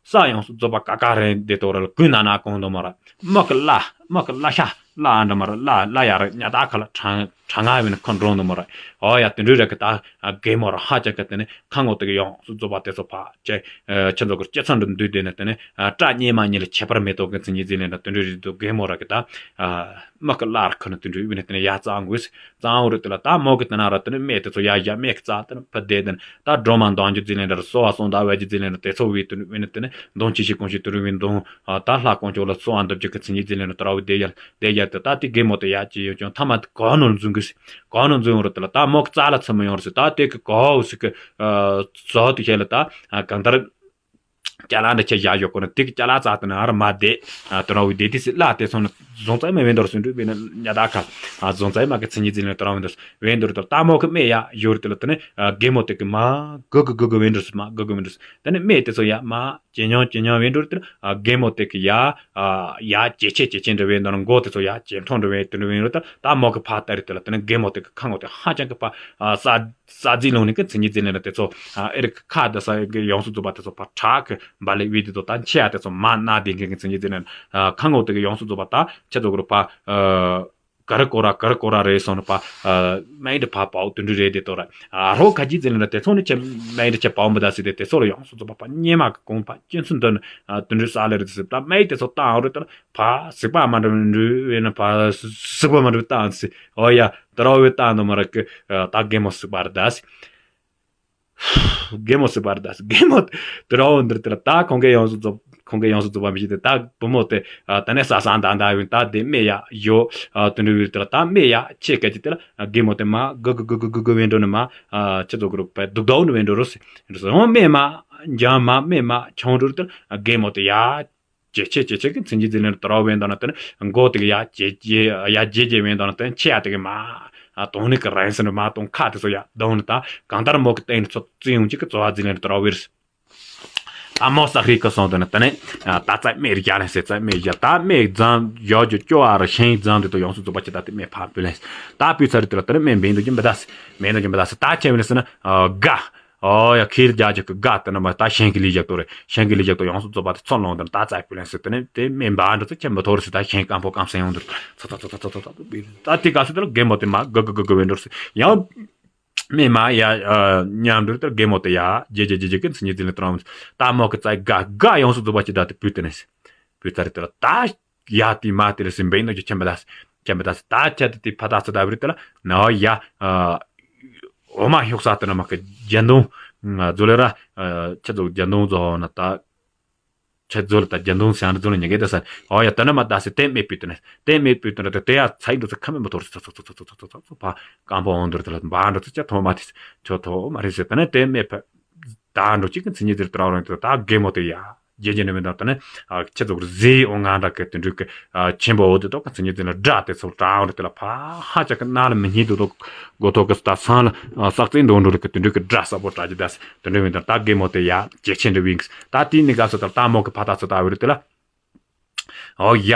ས་ཡོངས་སུ་རྫོགས་པ་ཀ་ཀ་རེ་འདི་དོ་ར་ལ་ཀུན་ན་ན་གོང་དུ་མོ་ར་མོ་གི་ལ་མོ་གི་ལ་ཤ་ལ་ཨ་འདྲ་མ་ར་ལ་ལ་ཡ་ར་ཉ་ད་ཁ་ལ་གྲང་གྲང་ང་བི་ན་ཁོ་འགྲོང་དུ་མོ་ར་ཨོ་ཡ་དུ་འདྲ་ར་གི་ད་རྒན་མོ་ར་ཧ་ཅང་གི་དེ་ནི་ཁ་ངོ་དེ་གི་ཡོངས་སུ་རྫོགས་པ་དེ་ཚོ་ཕ་ཅེ་ཁྱེད་ཚོ་གི་སྐྱེ་ཚང་འདི་འདུས་དེ་ནི་དེ་ནི་སྐྲ་གཉེར་མ་གཉེར་ལ་ཁྱད་པར་མེད་དོ་གི་མཚན་ཉིད་ཟིན་ལེ་འདྲ་དུ་འདྲ་རེད་དུ་རྒན་མོ་ར་གི་ད་མ་གི་ལར་ཁ་ནི་དུ་འདྲ་བི་ནི་དེ་ནི་ཡ་གཙང་དགོས་གཙང་བོ་རེད་དེ་ལ་ད་མོ་གི་དེ་ན་ར་དེ་ནི་སྨད་དེ་ཚོ་ཡ་ཡ་སྨད་གི་རྩ་དེ་ནི་ཕ་དེ་དེ་ནི་ད་སྒྲོལ་མ་འདང་རྒྱུ་ཟིན་ལེ་འདྲ་གསོལ་བ་གསུང་ད་བས་རྒྱུ་ཟིན་ལེ་འདྲ་དེ་ཚོ་བི་དུ་ནི་བི་ནི་དེ་ནི་གདོང་ཆི་ཞིག་གོང་ཞིག་དུ་རུ་བི་འདོང་ད་ལྷ་དཀོན་མཆོག་ལ་གསོལ་བ་འདེབས་རྒྱུ་གི་མཚན་ཉིད་ཟིན་ལེ་འདྲ་དེ་ར་བི་དེ་ཡ་དེ་ཡ་དེ་ད་དེ་རྒན་མོ་དེ་ཡ་ཅི་ཡོད་ཀྱང་ཐ་མ་དེ་ག་ནོར་འཛུན་གི་ག་ནོར་འཛུན་རེད་དེ་ལ་ད་མོ་གི་རྩ་ལ་ཚུར་མི་ཡོང་རེད་ཟེར་ད་དེ་གི་ག་འོ་ཟིག་གི་ཟོ་དེ་ཁྱེད་ལ་ད་གང་ལྟར། ཅ་ལག་འདི་ཁྱེད་བཞག་ཡོད་གོ་ན་དེ་གི་ཅ་ལག་རྩ་དེ་ན་ཨ་ར་མ་བསྡད། དེ་རང་བའི་བསྡད་དེ་སི་ལ་དེ་སོང་ན་རྫོང་ཙེ་མ་བེན་དོར་སུ་འགྲུབ་པས་ན་ཉ་ད་ཁ། རྫོང་ཙེ་མ་གི་མཚན་ཉིད་ཟིན་ན་དེ་རང་བེན་དོར་བེན་དོར་དེ་ལ་ལྟ་མོ་གི་སྨད་ཡ་ཡོར་དེ་ལ་དེ་ནི་རྒན་མོ་དེ་གི་མ་གུ་གུ་གུ་གུ་བེན་དོར་སི་མ་གུ་གུ་བེན་དོར་སི་དེ་ནི་སྨད་དེ་ཚོ་ཡ་མ་ཇེ་ཉུང་ཇེ་ཉུང་བེན་དོར་དེ་རྒན་མོ་དེ་གི་ཡ་ཡ་ཇེ་ཆེ་ཇེ་ཆེ་འདྲ་བེན་དོར་མགོ་དེ་ཚོ་ཡ་ཇེ་མཐོ་འདྲ་བེན་དོར་བེན་དོར་དེ་ལ་ལྟ་མོ་གི་ཕ་ལྟ་རེད་དེ་ལ་དེ་ནི་རྒན་མོ་དེ་གི་ཁ་ངོ་དེ་ཧ་ཅང་གི་ཕ་ས། ས་རྫི་ལུང་ནི་ཀི་མཚན་ཉིད་ཟིན་ལེ་ན་དེ་ཚོ་ཨེ་རི་ཁ་ད་ས་གི་ཡོངས་སུ་རྫོགས་པ་དེ་ཚོ་ཕ་ཁྲག་གི་འབའ་ལེ་བི་དེ་ཚོ་ད་འཆི་ཡ་དེ་ཚོ་མ་ན་དེ་གི་མཚན་ཉིད་ཟིན་ལེ་ན་ཁ་ངོ་དེ་གི་ཡོངས་སུ་རྫོགས་པ་ད་ཁྱེད་ཚོ་གི་རུ་ཕ་ ག་རེ་སྐོར་ར་ག་རེ་སྐོར་ར་རེད་སོང་ན་པ། མ་ཡིན་དུ་ཕ་པའོ་དུ་འདྲུ་རེད་དེ་ཏོ་ར། རོ་ཁ་ཅི་ཟེར་ན་དེ་ཚོ་ནི་ཆེ་མ་ཡིན་དུ་ཆེ་པའོ་མི་ད་སི་དེ་དེ་ཚོ་ལ་ཡོངས་སུ་རྫོགས་པ་པ་སྙེ་མ་གི་གོང་པ་སྐྱེ་ཚུལ་འདི་ནི་དུ་འདྲུ་ས་ལེ་རེད་དེ་སི་ད་མ་ཡིན་དེ་ཚོ་ཏང་རེད་ཏོ་ར། ཕ་སིག་པ་མ་འདྲ་བའི་འདྲུ་བས་ན་ཕ་སིག་པ་མ་འདྲ་བའི་ཏང་སི། ཨོ་ཡ་དུ་ར་བའི་ཏང་དུ་མ་ར་གི་ད་རྒན་མོ་སིག་པ་རེད་ད་སི། རྒན་མོ་སི་བར་དང་རྒན་མོ་དུ་ར་འོ་འདིར་དེ་ལ་ད་ཁོང་གིས་ཡོངས་སུ་རྫོགས་ཁོང་གིས་ཡོངས་སུ་རྫོགས་པ་མི་ཤེས་ཏེ། ད་བུ་མོ་དེ་ད་ནས་ས་སང་དང་ད་ཡོང་ད་དེ་སྨད་ཡ་ཡོ། དུ་འདྲུ་བའི་དེ་ལ་ད་སྨད་ཡ་ཆེ་སྐད་ཀྱི་དེ་ལ་རྒན་མོ་དེ་མ་གུ་གུ་གུ་གུ་གུ་གུ་བེན་འགྲོ་ནི་མ་ཆེ་ཚོ་གུ་རུ་པའི་སྡུག་དའོ་ནི་བེན་འགྲོ་རུ་སི་རུ་སི་འོ་སྨད་མ་འཇང་མ་སྨད་མ་ཆུང་འགྲོ་དེ་ལ་རྒན་མོ་དེ་ཡ། ཇེ་ཆེ་ཇེ་ཆེ་གི་མཚན་ཉིད་འཛིན་ལེན་དུ་ར་བས་འདོན་ན་དེ་ནི་མགོ་དེ་གི་ཡ་ཇེ་ཇེ་ཡ་ཇེ་ཇེ་བས་འདོན་ན་དེ་ནི་ཆེ་ཡ་དེ་གི་མ། དོང་ནི་གི་རན་སི་ནི་མ་དོང་ཁ་དེ་ཚོ་ཡ་དོང་ནི་ད་གང་ལྟར་མོ་གི་སྟེང་ནས་ཚོ་བཙུན་ཡོང་ཅིག་གི་བཙོ་བ་འཛིན་ལེན་དུ་ར་བས། ད་མོ་ས་ཧྲི་ཀི་སོང་དེ་ནི་དེ་ནི་ད་ཙ་སྨད་རྒྱ་ལན་སེ་ཙ་སྨད་རྒྱ་ད་སྨད་རྫམ་ཡོ་ཇོ་ཅོ་ཨ་ར་ཤེང་རྫམ་དེ་དུ་ཡོངས་སུ་རྫོགས་པ་ཅི་ད་དེ་སྨད་ཕ་བུ་ལན་ད་བུ་ཚ་རི་དེ་ལ་དེ་ནི་སྨད་འབེན་དུ་གི་མི་ད་སི་མེད་དུ་གི་མི་ད་སི་ད་ཆེ་བས་ནི་སི་ན་དགའ། ཨོ་ཡ་ཁིར་རྒྱ་ཇག་གི་དགའ་དེ་ན་མ་ད་ཤེང་གི་ལི་ཇག་ཏོ་རེད། ཤེང་གི་ལི་ཇག་ཏོ་ཡོངས་སུ་རྫོགས་པ་དེ་ཚོ་ལོང་དེ་ད་ཙག་པུ་ལན་སི་དེ་ནས་དེ་མེ་འབའ་འགྲོ་ཚེ་ཁྱེད་མི་ཐོར་སི་ད་ཤེང་སྐམ་པོ་སྐམ་སེང་ཡོང་དུ་ཚ་ཚ་ཚ་ཚ་ཚ་ཚ་ཚ་ད་དེ་ག་སི་དེ་ལ་རྒན་མོ་དེ་མ་གུ་གུ་གུ་གུ་བེ་འགྲོ་སི་ཡང་མེ་མ་ཡ་ཉམས་འགྲོ་དེ་རྒན་མོ་དེ་ཡ་ཇེ་ཇེ་ཇེ་ཇེ་གི་མཚན་ཉིད་དེ་ལ་ཏོ་རང་ད་མོ་གི་ཙག་དགའ་དགའ་ཡོངས་སུ་རྫོགས་པ་ཅི་ད་དེ་བུ་དེ་ནས་སི་བུ་ཙ་རི་དེ་ལ་ད། ཡ་དེ་མ་དེ་རེ་སིམ་པའི་ནོ་ཀྱི་ཁྱེམ་པ་དང་ཁྱེམ་པ་དང་ད་ཁྱེད་དེ་ཕ་ཐག་ཚོད་ད་བར་དེ་ལ་ན་ཡ། འོ་མ་ཤོག་ས་དེ་ན་མ་ཀི་རྒྱ་འདོང་། ཛོ་ལེ་ར། ཁྱེད་ཚོ་རྒྱ་འདོང་ཛོ་ན་ད། ཁྱེད་ཛོ་ལེ་ད་རྒྱ་འདོང་སང་ཛོ་ལེ་ཉེ་གེ་ད་ས་འོ་ཡ་ད་ན་མ་ད་སི་དེ་མེད་པའི་དེ་ནས་དེ་མེད་པའི་དེ་ནས་དེ་ཡ་ཚ་ཡི་འགྲོ་ཚེ་ཁ་མེད་མ་ཐོར་ཚ་ཚ་ཚ་ཚ་ཚ་ཚ་ཚ་ཕ་སྐམ་པོ་འོང་འདུར་དེ་ལ་འབའ་འགྲོ་ཚེ་ཁྱེད་ཐོ་མ་དེ་ཁྱོད་ཐོ་མ་རེད་ཟེར་དེ་ནས་དེ་མེད་པ། ད་འགྲོ་གཅིག་གི་མཚན་ཉིད་དེར་དྲ་བ་རང་དེ་ད་རྒན་མོ་དེ་ཡ། རྒྱལ་རྒྱལ་ནི་མི་འདུག་ད་ནི། ཁྱེད་ཚོ་གི་ཟས་འོ་ང་འདྲ་གི་དེ་འདྲ་གི་ཆེན་པོ་འོ་དེ་དོ་ག་ཚིག་ཉིད་དེ་ལ་སྒྲ་དེ་ཚོ་གྲང་རེ་དེ་ལ་ཕ་ཧ་ཅག་གི་ན་ལ་མི་སྙིད་དུ་དོ་གོ་ཐོག་གི་ད་སང་ལ་སག་རྩེ་འདོན་འགྲོ་གི་དེ་འདྲ་གི་སྒྲ་ས་པོ་གྲག་གི་ད་དེ་འདྲ་མི་འདུག་ད་རྒན་མོ་དེ་ཡ་རྒྱལ་ཆེན་འདྲ་བིང་ད་དེ་ནི་ག་ཚོད་ད་ལྟ་མོ་གི་ཕ་ད་ཚོད་ད་བར་དེ་ལ། ཨོ་ཡ།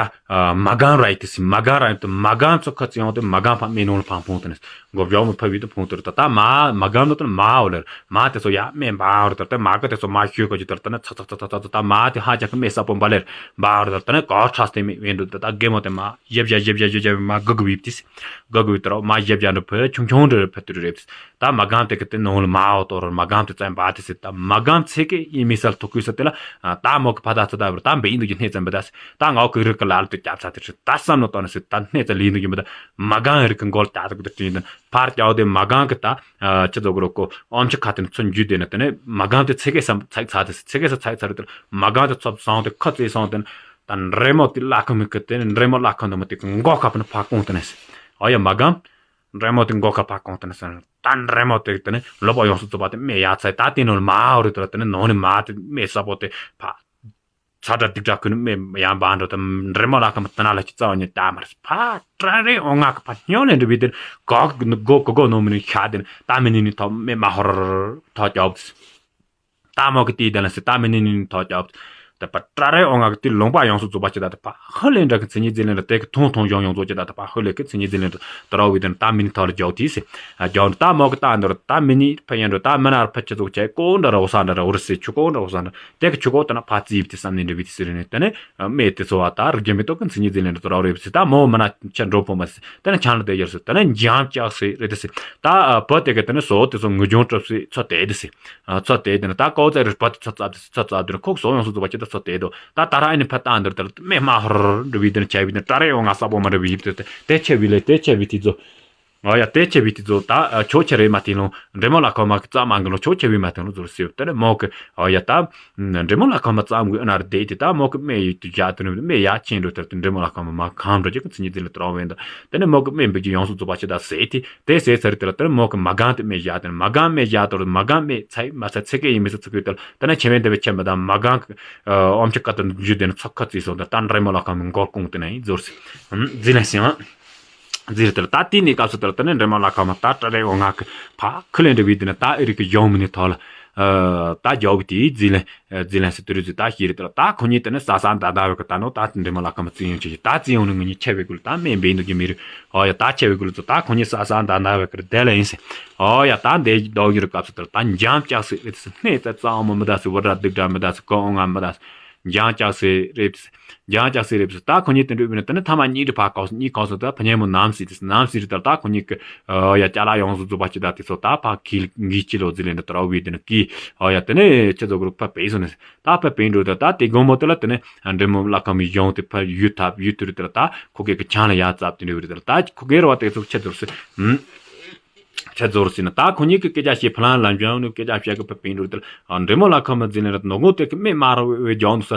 མ་གང་ར་ཡི་དེ་སི་མ་གང་ར་ཡི་དེ་མ་གང་ཚོ་ཁ་ཚིག་ཡོང་དེ་མ་གང་ཕ་མེ་ནོ་ལ་ཕང་ཕུང་དེ་ནི་མགོ་བྱོག་མི་ཕ་བི་དེ་ཕུང་དེ་རེད་ད་ད་མ་མ་གང་ནོ་དེ་མ་འོ་ལེར་མ་དེ་ཚོ་ཡ་མེ་འབའ་འོ་རེད་ད་ད་མ་ག་དེ་ཚོ་མ་ཤོད་ག་ཅི་དེ་ད་ནི་ཚ་ཚ་ཚ་ཚ་ཚ་ད་མ་དེ་ཧ་ཅང་གི་མེ་ས་པོ་འབའ་ལེར་འབའ་འོ་རེད་ད་ད་ནི་ག་ཁྲ་སྟེ་མེ་བེན་འདུག་ད་ད་རྒན་མོ་དེ་མ་ཡབ་ཡ་ཡབ་ཡ་ཡབ་ཡ་མ་ག་གི་བིབ་དེ་སི་ག་གི་བིབ་དེ་ར་མ་ཡབ་ཡ་འདྲ་ཕ་ཆུང་ཆུང་འདྲ་ཕ་དེ་རེད། ད་མ་གང་དེ་གི་དེ་ནང་ལ་མ་འོ་ཏོ་ར་མ་གང་དེ་ཙམ་པ་དེ་སི་ད་མ་གང་ཚེ་གི་ཡིན་མི་སལ་ཐུག་གི་ས་དེ་ལ་ད་མོ་གི་ཕ་ད་ཚ་ད་བར་ད་འབེ་ཡིན་དུ་གི་སྣེ་ཙམ་པ་ད་སི་ད་ངའོ་གི་རི་གི་ལ་ལ་དུ་བརྒྱབ་ཚ་དེ་སི་ད་བསམ་ནོ་ཏོ་ན་སི་ད་སྣེ་ཙམ་ལི་དུ་གི་མི་ད་མ་གང་རི་གི་མགོ་ལ་ད་དུ་གི་དེ་དྲིན་དུ་ཕར་བརྒྱབ་དེ་མ་གང་གི་ད་ཅི་ཚོ་གི་རོ་ཀོ་ཨོམ་ཆི་ཁ་དེ་ནི་ཚོ་འཇུས་དེ་ན་དེ་ནི་མ་གང་དེ་ཚེ་གི་སམ་ཚ་ཚ་དེ་སི་ཚེ་གི་ས་ཚ་ཚ་རི་དེ་མ་གང་དེ་ཚོ་བཟང་དེ་ཁ་ཚེ་སོང་དེ་ནི་ད་འདྲེ་མོ་དེ་ལ་ཁ་མི་གི་དེ་ནི་འདྲེ་མོ་ལ་ཁ་འདུག་མ་དེ་གི་མགོ་ཁ་པ་ནི་ཕ་ཀོང་དེ་ནི་སི་ཨོ་ཡ་མ་གང་། འདྲེ་མོ་དེ་མགོ་ཁ་ཕ་གོང་དེ་ནས་སོང་། ད་འདྲེ་མོ་དེ་དེ་ནས་ལོ་པ་ཡོངས་སུ་རྫོགས་པ་དེ་སྨད་ཡ་ཚ་ད་དེ་ནོ་མ་འོ་རེད་དེ་ལ་དེ་ནས་ནོ་ནི་མ་དེ་སྨད་ས་པོ་དེ་ཕ། ཚ་དྲ་སྡིག་དྲ་ཁུ་ནི་སྨད་ཡ་འབའ་འགྲོ་དེ་འདྲེ་མོ་ལ་ཁ་མ་དེ་ན་ལ་ཅི་རྩ་བ་ཉིད་ད་མ་རེད་ཕ་ཏྲ་རེ་འོ་ང་གི་ཕ་སྨྱོ་ལེ་འདྲི་བི་དེ་གོ་གི་གོ་གོ་གོ་ནོ་མི་ནི་ཤ་དེ་ནི་ད་མི་ནི་ནི་ཐོ་སྨད་མ་ཧོར་ཐོ་ཅོབ། ད་མོ་གི་དེའི་དེ་ལ་སི་ད་མི་ནི་ནི་ཐོག་ཅབ། ད་པ་ཏྲ་རེ་འོ་ང་གི་དེ་ལུང་པ་ཡོངས་སུ་རྫོགས་པ་ཅི་ད་ད་པ་ཧ་ལེ་འདྲ་གི་མཚན་ཉིད་འཛིན་ལེན་ད་དེ་གི་ཐུང་ཐུང་ཡོང་ཡོང་རྫོགས་ཅི་ད་ད་པ་ཧ་ལེ་གི་མཚན་ཉིད་འཛིན་ལེན་ད་ད་ར་བི་དེ་ད་མི་ནི་ཐོག་ལ་རྒྱོག་དེ་སི། རྒྱོག་ད་མོ་གི་ད་འདོར་ད་མི་ནི་ཕ་ཡན་འགྲོ་ད་མི་ན་ཕ་ཅི་ཚོགས་ཆེ་ཀོ་འདྲ་ར་འོ་ས་འདྲ་ར་འོ་ར་སི་ཆུ་ཀོ་འདྲ་འོ་ས་འདྲ་དེ་གི་ཆུ་ཀོ་ད་ན་ཕ་ཙི་བི་དེ་བསམ་ནི་འདྲ་བི་དེ་སི་རེ་ནི་དེ་ནི་སྨད་དེ་ཚོ་བ་ད་རིག་རྒྱུ་མེ་ཏོག་གི་མཚན་ཉིད་འཛིན་ལེན་ད་ད་ར་བི་སི་ད་མོ་མི་ན་ཆ་འགྲོ་ཕོ་མ་སི། དེ་ནས་ཆང་ལ་བསྡད་ཡོད་སྲིད། དེ་ནས་འཇམ་ལྕགས་སྲིད་རེད་དེ་སྲིད། ད་བུ་དེ་ག་དེ་ནས་བཟོ་དེ་ཚོ་ངུ་ཆུང་གྲབས་སྲིད་ཚོ་དེ་དེ་སྲིད། ཚོ་དེ་དེ་ནས་ད་ཀོ་ཙེ་རེད་བུ་དེ་ཚོ་ཙབ་དེ་སྲིད་ཚོ་ཙབ་དེ་ནས་ཁོག་བཟོ་ཡོང་སྲིད་ཚོ་བ་ཅི་ད་ཚོ་དེ་དོ་ད་ད་ར་ཨ་ནི་ཕ་ཏང་དེར་དེར་སྨད་མ་ཧོར་འདྲ་བི་དེ་ནས་ཆ་བི་དེ་ནས་ཏྲ་རེ་ཡོང་ང་ས་པོ་མ་འདྲ་བི་ཡིབ་དེ་དེ་ཆེ་བི་ལེ་དེ་ཆེ་བི་དེ་ཚོ། ཨོ་ཡ་དེ་ཆེ་བི་དེ་ཚོ་ད་ཆོ་ཆེ་རེད་མ་དེ་ལོང་འདྲེ་མོ་ལ་ཁོ་མ་གི་ཙ་མ་གི་ལོ་ཆོ་ཆེ་བི་མ་དེ་ལོ་ཚོར་སྲིད་དེ་ནས་མོ་གི་ཨོ་ཡ་ད། འདྲེ་མོ་ལ་ཁ་མ་ཙམ་གི་ཨ་ན་རེ་བསྡད་དེ་ད་མོ་གི་སྨད་ཡིག་ཏུ་བཞག་དེ་ནི་སྨད་ཡ་ཆེན་འགྲོ་དེར་དུ་འདྲེ་མོ་ལ་ཁ་མ་མ་གང་འགྲོ་ཅིག་གི་མཚན་ཉིད་དེ་ལ་དྲང་བས་འདུག་དེ་ནི་མོ་གི་སྨད་འབུད་ཀྱི་ཡོངས་སུ་རྫོགས་པ་ཅི་ད་ཟེར་དེ་དེ་ཟེར་ཚར་དེ་ལ་དེ་ནི་མོ་གི་མ་གང་དེ་སྨད་བཞག་དེ་ནི་མ་གང་སྨད་བཞག་དོར་མ་གང་སྨད་ཚའི་མ་ཚ་ཚེ་གེ་ཡིན་མི་ཚ་ཚེ་གེ་དེ་ལ་དེ་ནི་ཆེ་བན་དེ་བས་ཆེ་མི་ད་མ་གང་གི་ཨོམ་ཆི་ཀ་ཏུ་འཇུ་དེ་ནི་ཚོ་ཁ་ཙི་སོང་དེ་ད་འདྲེ་མོ་ལ་ཁ་མ་མགོ་ཀོང་དེ་ནི་ཡིན་ཟོར་སི་འཛི་ལན་སི་ཡང་། རྫི་རི་དེ་ལ་ད་དེ་ནས་སྐབས་སུ་དེ་ལ་དེ་ནས་འདྲེ་མོ་ལ་ཁ་མ་ད་ཏྲ་རེ་འོ་ང་གི་ཕ་ཁི་ལེ་འདྲ་བའི་དེ་ནས་ད་ཨི་རི་གི་ཡོང་མི་ནི་ཐོག་ལ་ད་རྒྱག་བའི་དེའི་རྫི་ལན་རྫི་ལན་སི་དུ་རུ་རྫི་ད་ཤེས་རི་དེ་ལ་ད་ཁོ་གཉིས་དེ་ནས་ས་ས་འདའ་འདའ་བའི་གི་ད་ནོ་ད་འདྲེ་མོ་ལ་ཁ་མ་རྫི་ཡོང་ཆེ་ད་རྫི་ཡོང་ནི་ངི་གཉིས་ཆེ་བའི་གུ་ལ་ད་སྨན་འབེན་འདུག་གི་མི་རུ་ཨོ་ཡ་ད་ཆེ་བའི་གུ་ལ་ད་ཁོ་གཉིས་ས་ས་འདའ་འདའ་བའི་གི་རུ་དེ་ལ་ཡིན་སི་ཨོ་ཡ་ད་འདའ་རྒྱག་གི་རུ་སྐབས་སུ་དེ་ལ་ད་འཇམ་ལྕགས་སི་རི་དེ་སི་སྣེ་ད་རྩ་འོ་མོ་མི་ད་སི་བུ་དྲ་སྡིག་དྲ་མི་ད་སི་ཀོ་འོ་ང་མི་ད་སི། འཇང་ལྕགས་སེ་རེད། འཇང་ལྕགས་སེ་རེད། ད་ཁོ་གཉིས་དེ་འདྲ་བྱས་ན་དེ་ནས་ཐ་མ་གཉིས་དེ་ཕར་བཀག་སོང་། གཉིས་བཀག་སོང་། ད་ཕ་ཉལ་མོ་ནམ་སི་དེ་ནམ་སི་རེད། ད་ད་ཁོ་གཉིས་ཀྱི་ཡ་ཅ་ལག་ཡོངས་སུ་རྫོགས་པ་ཅི་ད་དེ་ཚོ་ད་ཕར་གི་གི་ཅི་ལོ་ཟི་ལེན་ད་དོ་ར་བི་དེ་ནས་གི་ཡ་དེ་ནས་ཁྱེད་ཚོ་གི་རུ་ཕར་བེད་སོང་ནས། ད་ཕར་བེད་འགྲོ། ད་ད་དེ་དགོང་མོ་དེ་ལ་དེ་ནས་འདྲེ་མོ་ལྷ་ཁང་མི་གཞོན་དེ་ཕར་ཡུལ་ཐབ་ཡུལ་དུ་རེད། དེ་ལ་ད་ཁོ་གེ་གི་ཆང་ལ་ཡ་ཙབ་དེ་འདྲ་བྱས། དེ་ལ་ད་ཁོ་གེ་རུ་བ་དེ་ཚོ་ཁྱེད་ཚོར་སི་ཨུམ། ཁྱེད་ཚོར་སི་ན་ད་ཁོ་གཉིས་ཀྱི་སྐད་ཆ་བཤད། ཕ་ལང་ལམ་བྱང་ནས་སྐད་ཆ་བཤད་གི་ཕར་བེད་འགྲོ། དེ་ལ་འདྲེ་མོ་ལྷ་ཁང་མི་ཟི་ལེན་ར་ནོ་གོ་དེ་གི་མེ་མ་ར་བའི་ལྗང་དུ་ས་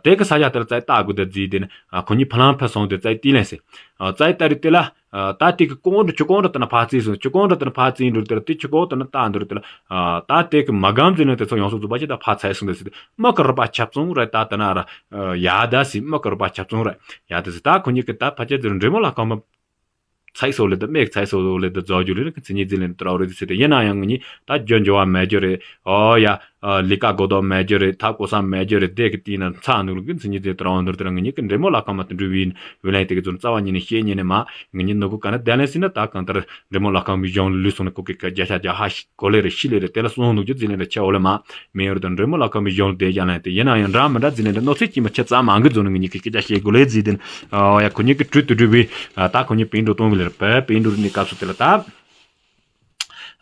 དེ་གི་ས་ཆ་དེ་ལ་ཙའི་ལྟ་དགོས་དེ་ཟི་དེ་ནས་ཁོ་གཉིས་ཕ་ལང་ཕར་སོང་དེ་ཙའི་ཏི་ལན་སི་ཙའི་ལྟ་རེད། དེ་ལ། ད་དེ་གི་ཀོང་འདྲ་ཆུ་ཀོང་འདྲ་དེ་ན་ཕར་བརྩིས་སོང་། ཆུ་ཀོང་འདྲ་དེ་ན་ཕར་བརྩིས་འགྲོ། དེ་ལ་དེ་ཆུ་ཀོང་དེ་ན་བཏང་འགྲོ། དེ་ལ་ད་དེ་གི་མ་གམ་ཟི་ནས་དེ་ཚོ་ཡོངས་སུ་རྫོགས་པ་ཅི་ད་ཕར་ཚད་སོང་དེ་སི། དེ་མ་གི་རུ་པ་ཆབ་ཚང་རེད། ད་དེ་ན་ར་ཡ་ད་སི་མ་གི་རུ་པ་ཆབ་ཚང་རེད། ཡ་དེ་སི་ད་ཁོ་གཉིས་ཀྱི་ད་ཕ་ཆེ་ཟི་རུ་འདྲེ་མོ་ལྷ་ཁང་མ་ཚད་སོང་ལེ། ད་མེ་ཚད་སོང་ལེ། ད་རྫོགས་རྒྱུ་ལེ་ར་གི་ཚི་གཉིས་ཟི་ལེན་དོ་ར་བི་རེད་དེ་སི། དེ་ཡིན་ན་ཡང་ངེད་གཉིས་ད་རྒྱུ་འབྱོར་བ་མེད་རྒྱུ་རེད། ཨོ་ཡ། ལས་ཀ་གོ་ལྡོག་མེད་རྒྱུ་རེད། ཐབས་གོ་ས་མེད་རྒྱུ་རེད། དེ་གི་དེ་ན་ཚ་འདུག་ལ་གི་ཚི་གཉིས་དེ་དོ་ར་འདུག་དེ་ལ་ངེད་གཉིས་ཀྱི་འདྲེ་མོ་ལྷ་ཁང་མ་དེ་འགྲུལ་བའི་ཡུལ་ལན་དེ་གི་ཚོ་རྩ་བ་ཉིད་ནས་བཤད་ཉན་ནས་མ། ངེད་གཉིས་ནུ་གུ་ག་ན་བསྡད་ལན་སི་ན་ད་གང་ལྟར་འདྲེ་མོ་ལྷ་ཁང་མི་གཞོན་ལུས་སོང་ནས་ཁོ་གི་ཀ་བརྒྱ་ཆ་བརྒྱ་ཧ་ཤི་གོ་ལེ་རེད་ཤི་ལེ་རེད། དེ་ལ་སོང་འདུག་རྒྱུ་ཟི་ལེན་རེ་ཆེ་འོ་ལེ་མ། མེ་ཡོར་དང་འདྲེ་མོ་ལྷ་ཁང་མི་གཞོན་ལུས་བསྡད་བཞག་ལན་དེ་ཡིན་ན་ཡང་འདྲ་མི་འདྲ་ཟི་ལེན་རེ་གནོད་འཚེ་ཅི་མ་ཆེ་ཙམ་མང་གི་ཚོ་ནས་ངེད་གཉིས་ཀྱི་སྐད་ཆ་བཤད་གོ་ལེ་ཟི་དེ་ན། ཨོ་ཡ་ཁོ་གཉིས་ཀྱི་གྲུ་དུ་འགྲུལ་བའི་ད་ཁོ་གཉིས་བེད་འགྲོ་གཏོང་བི་ལེ་རེད། བེད་འགྲོ་ནས་སྐབས་སུ་དེ་ལ་ད།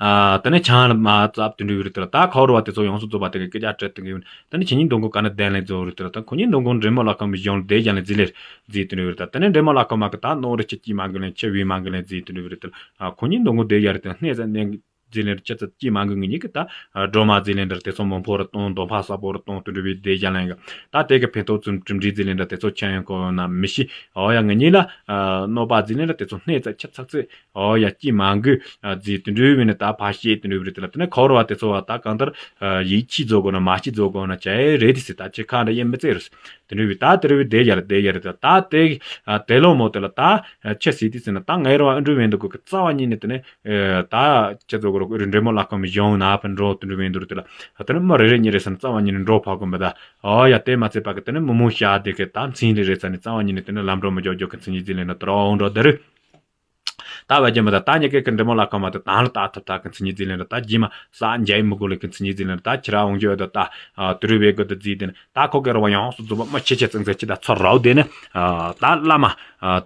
ཨ། དེ་ནས་ཆང་ལ་མ་ཙབ་དུ་འགྲོ་བའི་རི་དེ་ལ་ད་ཁོ་རུ་བ་དེ་ཚོ་ཡོངས་སུ་རྫོགས་པ་དེ་གི་སྐད་ཆ་སྤྲད་དེ་གི་ཡོད། དེ་ནས་ཁྱེད་གཉིས་འདོན་གོ་ག་ནས་བསྡད་ལེན་ཚོ་རི་དེ་ལ་ད་ཁོ་གཉིས་འདོན་གོ་འདྲེ་མོ་ལྷ་ཁང་མི་གཞོན་ལུས་བསྡད་བཞག་ལེན་ཟི་ལེ་ཟི་དུ་འགྲོ་བའི་རི་ད། དེ་ནས་འདྲེ་མོ་ལྷ་ཁང་མ་གི་ད་ནོ་རི་ཆེ་ཅི་མ་གི་ལེན་ཆེ་བི་མ་གི་ལེན་ཟི་དུ་འགྲོ་བའི་རི་དེ་ལ་ཁོ་གཉིས་འདོན་གོ་བསྡད་བཞག་རི་དེ་སྣེ་ཟ་ནས་ཟི་ལེ་རི་ཆེ་ཙ་ཅི་མ་གི་ངེད་གཉིས་གི་ད་སྒྲོལ་མ་ཟི་ལེ་འདྲ་དེ་ཚོ་མང་པོ་རུ་གཏོང་། འདོན་ཕ་ས་པོ་རུ་གཏོང་དུ་འགྲོ་བའི་བསྡད་བཞག་ལེན་གི་ད་དེ་གི་ཕན་ཐོགས་ཚུན་གྲུབ་འབྲས་ཟི་ལེ་འདྲ་དེ་ཚོ་ཆེ་ཡང་གོ་ན་མི་ཤི། ཨོ་ཡ་ངེད་གཉིས་ལ་གནོད་པ་ཟི་ལེ་འདྲ་དེ་ཚོ་སྣེ་ཙ་ཆེ་ཚག་ཚེ། ཨོ་ཡ་ཅི་མང་གི་ཨ་ཟི་དུ་འགྲོ་བའི་ནི་ད་ཕ་ཤེས་དུ་འགྲོ་བའི་རི་དེ་ལ་དེ་ནས་ཁོ་རུ་བ་དེ་ཚོ་བ་ད་གང་ལྟར་ཡིད་ཆེས་རྫོགས་དགོས་ན་མ་ཤེས་རྫོགས་དགོས་ན་བྱས་རེད་དེ་སི། ད་ཅི་ཁ་འདྲ་ཡེ་མི་ཚེ་རུ་དུ་འགྲོ་བའི་ད་དུ་འགྲོ་བའི་བསྡད་ཡ་རེད་བསྡད་ཡ་རེད། ད་ད་དེ་ཨ་དེ་ལོ་མོ་དེ་ལ་ད་ཨ་ཆེ་སི་དེ་སི་ན་ད་ངའི་རུ་བ་ཨ་འགྲོ་བའི་འདུག་གི་རྩ་བ་ཉིད་ནས་དེ་ནས་ཨ་ད་ཅི་རྫོགས་དགོས་རུ་འདྲེ་མོ་ལྷ་ཁང་མི་གཞོན་ན་ཕན་འགྲོ་དུ་འགྲོ་བའི་འདུག་རུ་དེ་ལ་ཨ་དེ་ནས་མི་རེ་རེ་གཉིས་རེ་སི་ན་རྩ་བ་ཉིད་ནས་འགྲོ་ཕོག་གི་མི་ད། ཨོ་ཡ་དེ་མ་ཚད་པ་གི་དེ་ནས་མི་མོ་ཤ་དེ་གི་ད་མཚན་རེ་རེ་ཚ་ནས་རྩ་བ་ཉིད་ནས་དེ་ནས་ལམ་འགྲོ་མི་འཇོག་འཇོག་གི་མཚན་ཉིད་ཟི་ལེ་ན་དུ་ར་འོང་འགྲོ་དེ་རུ། ད་བས་ཀྱང་མི་ད་ད་ཉི་གེ་གི་འདྲེ་མོ་ལྷ་ཁང་མ་དེ་དང་ལ་ད་ཐུབ་ད་གི་མཚན་ཉིད་ཟི་ལེ་ན་ད་རྗེས་མ་ས་འཇའི་མི་གོ་ལེ་གི་མཚན་ཉིད་ཟི་ལེ་ན་ད་ཁྱི་ར་འོང་རྒྱུ་ད་ད་དུ་རུ་བས་གི་དུ་ཟི་དེ་ནས་ད་ཁོ་གི་རུ་བ་ཡོངས་སུ་རྫོགས་པ་མི་ཆེ་ཆེ་ཙང་ཙང་ཅི་ད་ཚོ་རའོ་དེ་ནས་ད་བླ་མ་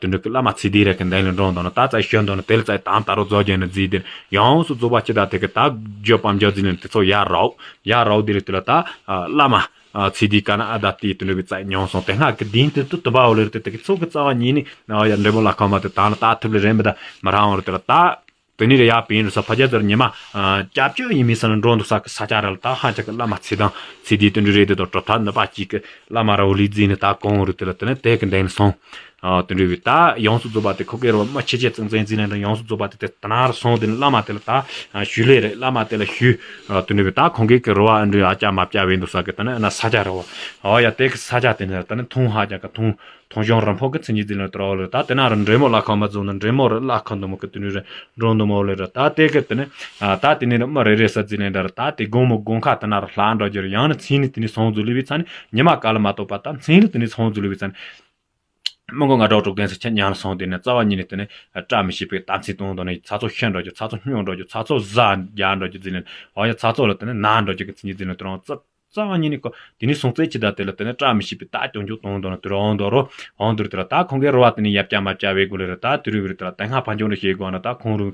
དུ་འགྲོ་གི་བླ་མ་ཚེ་འདི་རེ་གི་འདན་ལ་འགྲོ་འདོན་ན་ད་ཙ་ཤོད་འདོན་ན་དེ་ལ་ཙ་དང་ད་རུ་རྫོགས་རྒྱུ་ན་ཟི་དེ་ཡོངས་སུ་རྫོགས་པ་ཅི་ད་དེ་གི་ད་རྒྱུ་པམ་རྒྱུ་ཟི་ལེ་ན་དེ་ཚོ་ཡ་རའོ་ཡ་རའོ་དེ་རེ་དེ་ལ་ད་བླ་མ། ཨ་ཚེ་འདིའི་ཀ་ན་ཨ་ད་ཏི་དུ་འགྲོ་བའི་ཙ་མྱོང་སོང་། དེ་སྔ་གི་དིན་དུ་དུ་དུ་བའོ་ལེར་དུ་དེ་གི་ཚོ་གི་རྩ་བ་ཉིད་ནི་ཨ་ཡ་འདྲེ་མོ་ལྷ་ཁང་མ་དུ་དང་ལ་ད་ཐུབ་ལེ་རེན་པ་ད་མ་རང་བར་དུ་ལ་ད་དུ་ནི་རེ་ཡ་པིན་རུ་ས་ཕ་རྒྱ་ཚོར་ཉི་མ་ཨ་སྐྱབས་བཅོལ་ཡིན་མི་ས་ན་འགྲོ་འདུག་ས་གི་ས་ཆ་ར་ལ་ད་ཧ་ཅག་གི་བླ་མ་ཚེ་དང་ཚེ་འདིའི་དུ་འགྲོ་རེད་དུ་དོ་གྲོ་ཐ་ནི་པ་གཅིག་གི་བླ་མ་ར་འུ་ལི་རྫི་ནི་ད་གོང་རུ་དུ་ལ་དུ་ནི་དེ་གི་འདེང་སོང་། ཨ་དུ་འགྲོ་བའི་ད་ཡོངས་སུ་རྫོགས་པ་དེ་ཁོ་གེ་ར་བ་མ་ཆེ་ཆེ་ཙང་ཙང་རྫི་ནི་འདྲ་ཡོངས་སུ་རྫོགས་པ་དེ་དེ་ད་ན་ར་སོང་དེ་ནི་བླ་མ་དེ་ལ་ད་ཞུ་ལེ་རེད། བླ་མ་དེ་ལ་ཞུ། ཨ་དུ་འགྲོ་བའི་ད་ཁོང་གེ་གི་རུ་བ་ཨ་འདྲི་ཨ་ཅག་མ་བཅའ་བའི་འདུག་ས་གི་ད་ནི་ཨ་ན་ས་ཆ་ར་བ། ཨོ་ཡ་དེ་གི་ས་ཆ་དེ་ནི་ད་ནི་ཐུང་ཧ་ཅག་གི་ཐུང་ཐུང་གཞོང་རིན་པོ་གི་མཚན་ཉིད་འཛིན་ལ་དུ་ར་བ་ལ་ད་དེ་ན་རུ་འདྲེ་མོ་ལྷ་ཁང་མ་ཚོ་ནི་འདྲེ་མོ་རུ་ལྷ་ཁང་དུ་མོ་གི་དུ་ནི་རུ་འགྲོ་འདུ་མོ་ལེ་རུ་ད་དེ་གི་དེ་ནི་ཨ་ད་དེ་ནི་རུ་མི་རེ་རེ་ས་འཛིན་ལེ་འདྲ་རུ་ད་དེ་དགོང་མོ་དགོང་ཁ་དེ་ན་རུ་ལྷ་འགྲོ་རྒྱུ་རུ་ཡང་ནི་མཚན་ནི་དེ་ནི་སོང་འཛུལ་ལེ་བའི་ཚ་ནི་ཉི་མ་ག་ལ་མ་གཏོགས་པ་ད་མཚན་ནི་དེ་ནི་སོང་འཛུལ་ལེ་བའི་ཚ་ནི། མི་མགོ་ང་གྲོགས་གྲོགས་ལྡན་ཚོ་ཁྱེད་ཉང་ལ་སོང་དེ་ནས་རྩ་བ་ཉིད་ནས་དེ་ནས་བཀྲ་མི་ཤིས་པའི་དམ་ཚིག་གཏོང་དོ་ནས་ཚ་ཚོ་ཤི་འགྲོ་རྒྱུ་ཚ་ཚོ་སྨྱོ་འགྲོ་རྒྱུ་ཚ་ཚོ་ཟ་རྒྱག་འགྲོ་རྒྱུ་ཟིན་ནས་ཨོ་ཡ་ཚ་ཚོ་ལ་དེ་ནས་ན་འགྲོ་རྒྱུ་གི་ཚིག་ཉིད་ཟིན་ནས་དེ་རང་རྩ་རྩ་བ་ཉིད་ནས་ཀོ་དེ་ནས་སོང་ཚེ་ཅི་ད་དེ་ལ་དེ་ནས་བཀྲ་མི་ཤིས་པའི་རྟ་སྐྱོང་རྒྱུ་གཏོང་དོ་ན་དེ་རང་དོ་རོ་ཧོང་དུར་དེ་ལ་ད་ཁོང་གི་རུ་བ་དེ་ནས་ཡབ་ཀྱ་མ་བྱ་བའི་གུ་ལ་ར་ད་དེ་རུ་བི་རུ་དེ་ལ་ད་སྔ་ཕ་འཇོག་ནས་བྱེད་དགོས་ན་ད་ཁོང་རུ་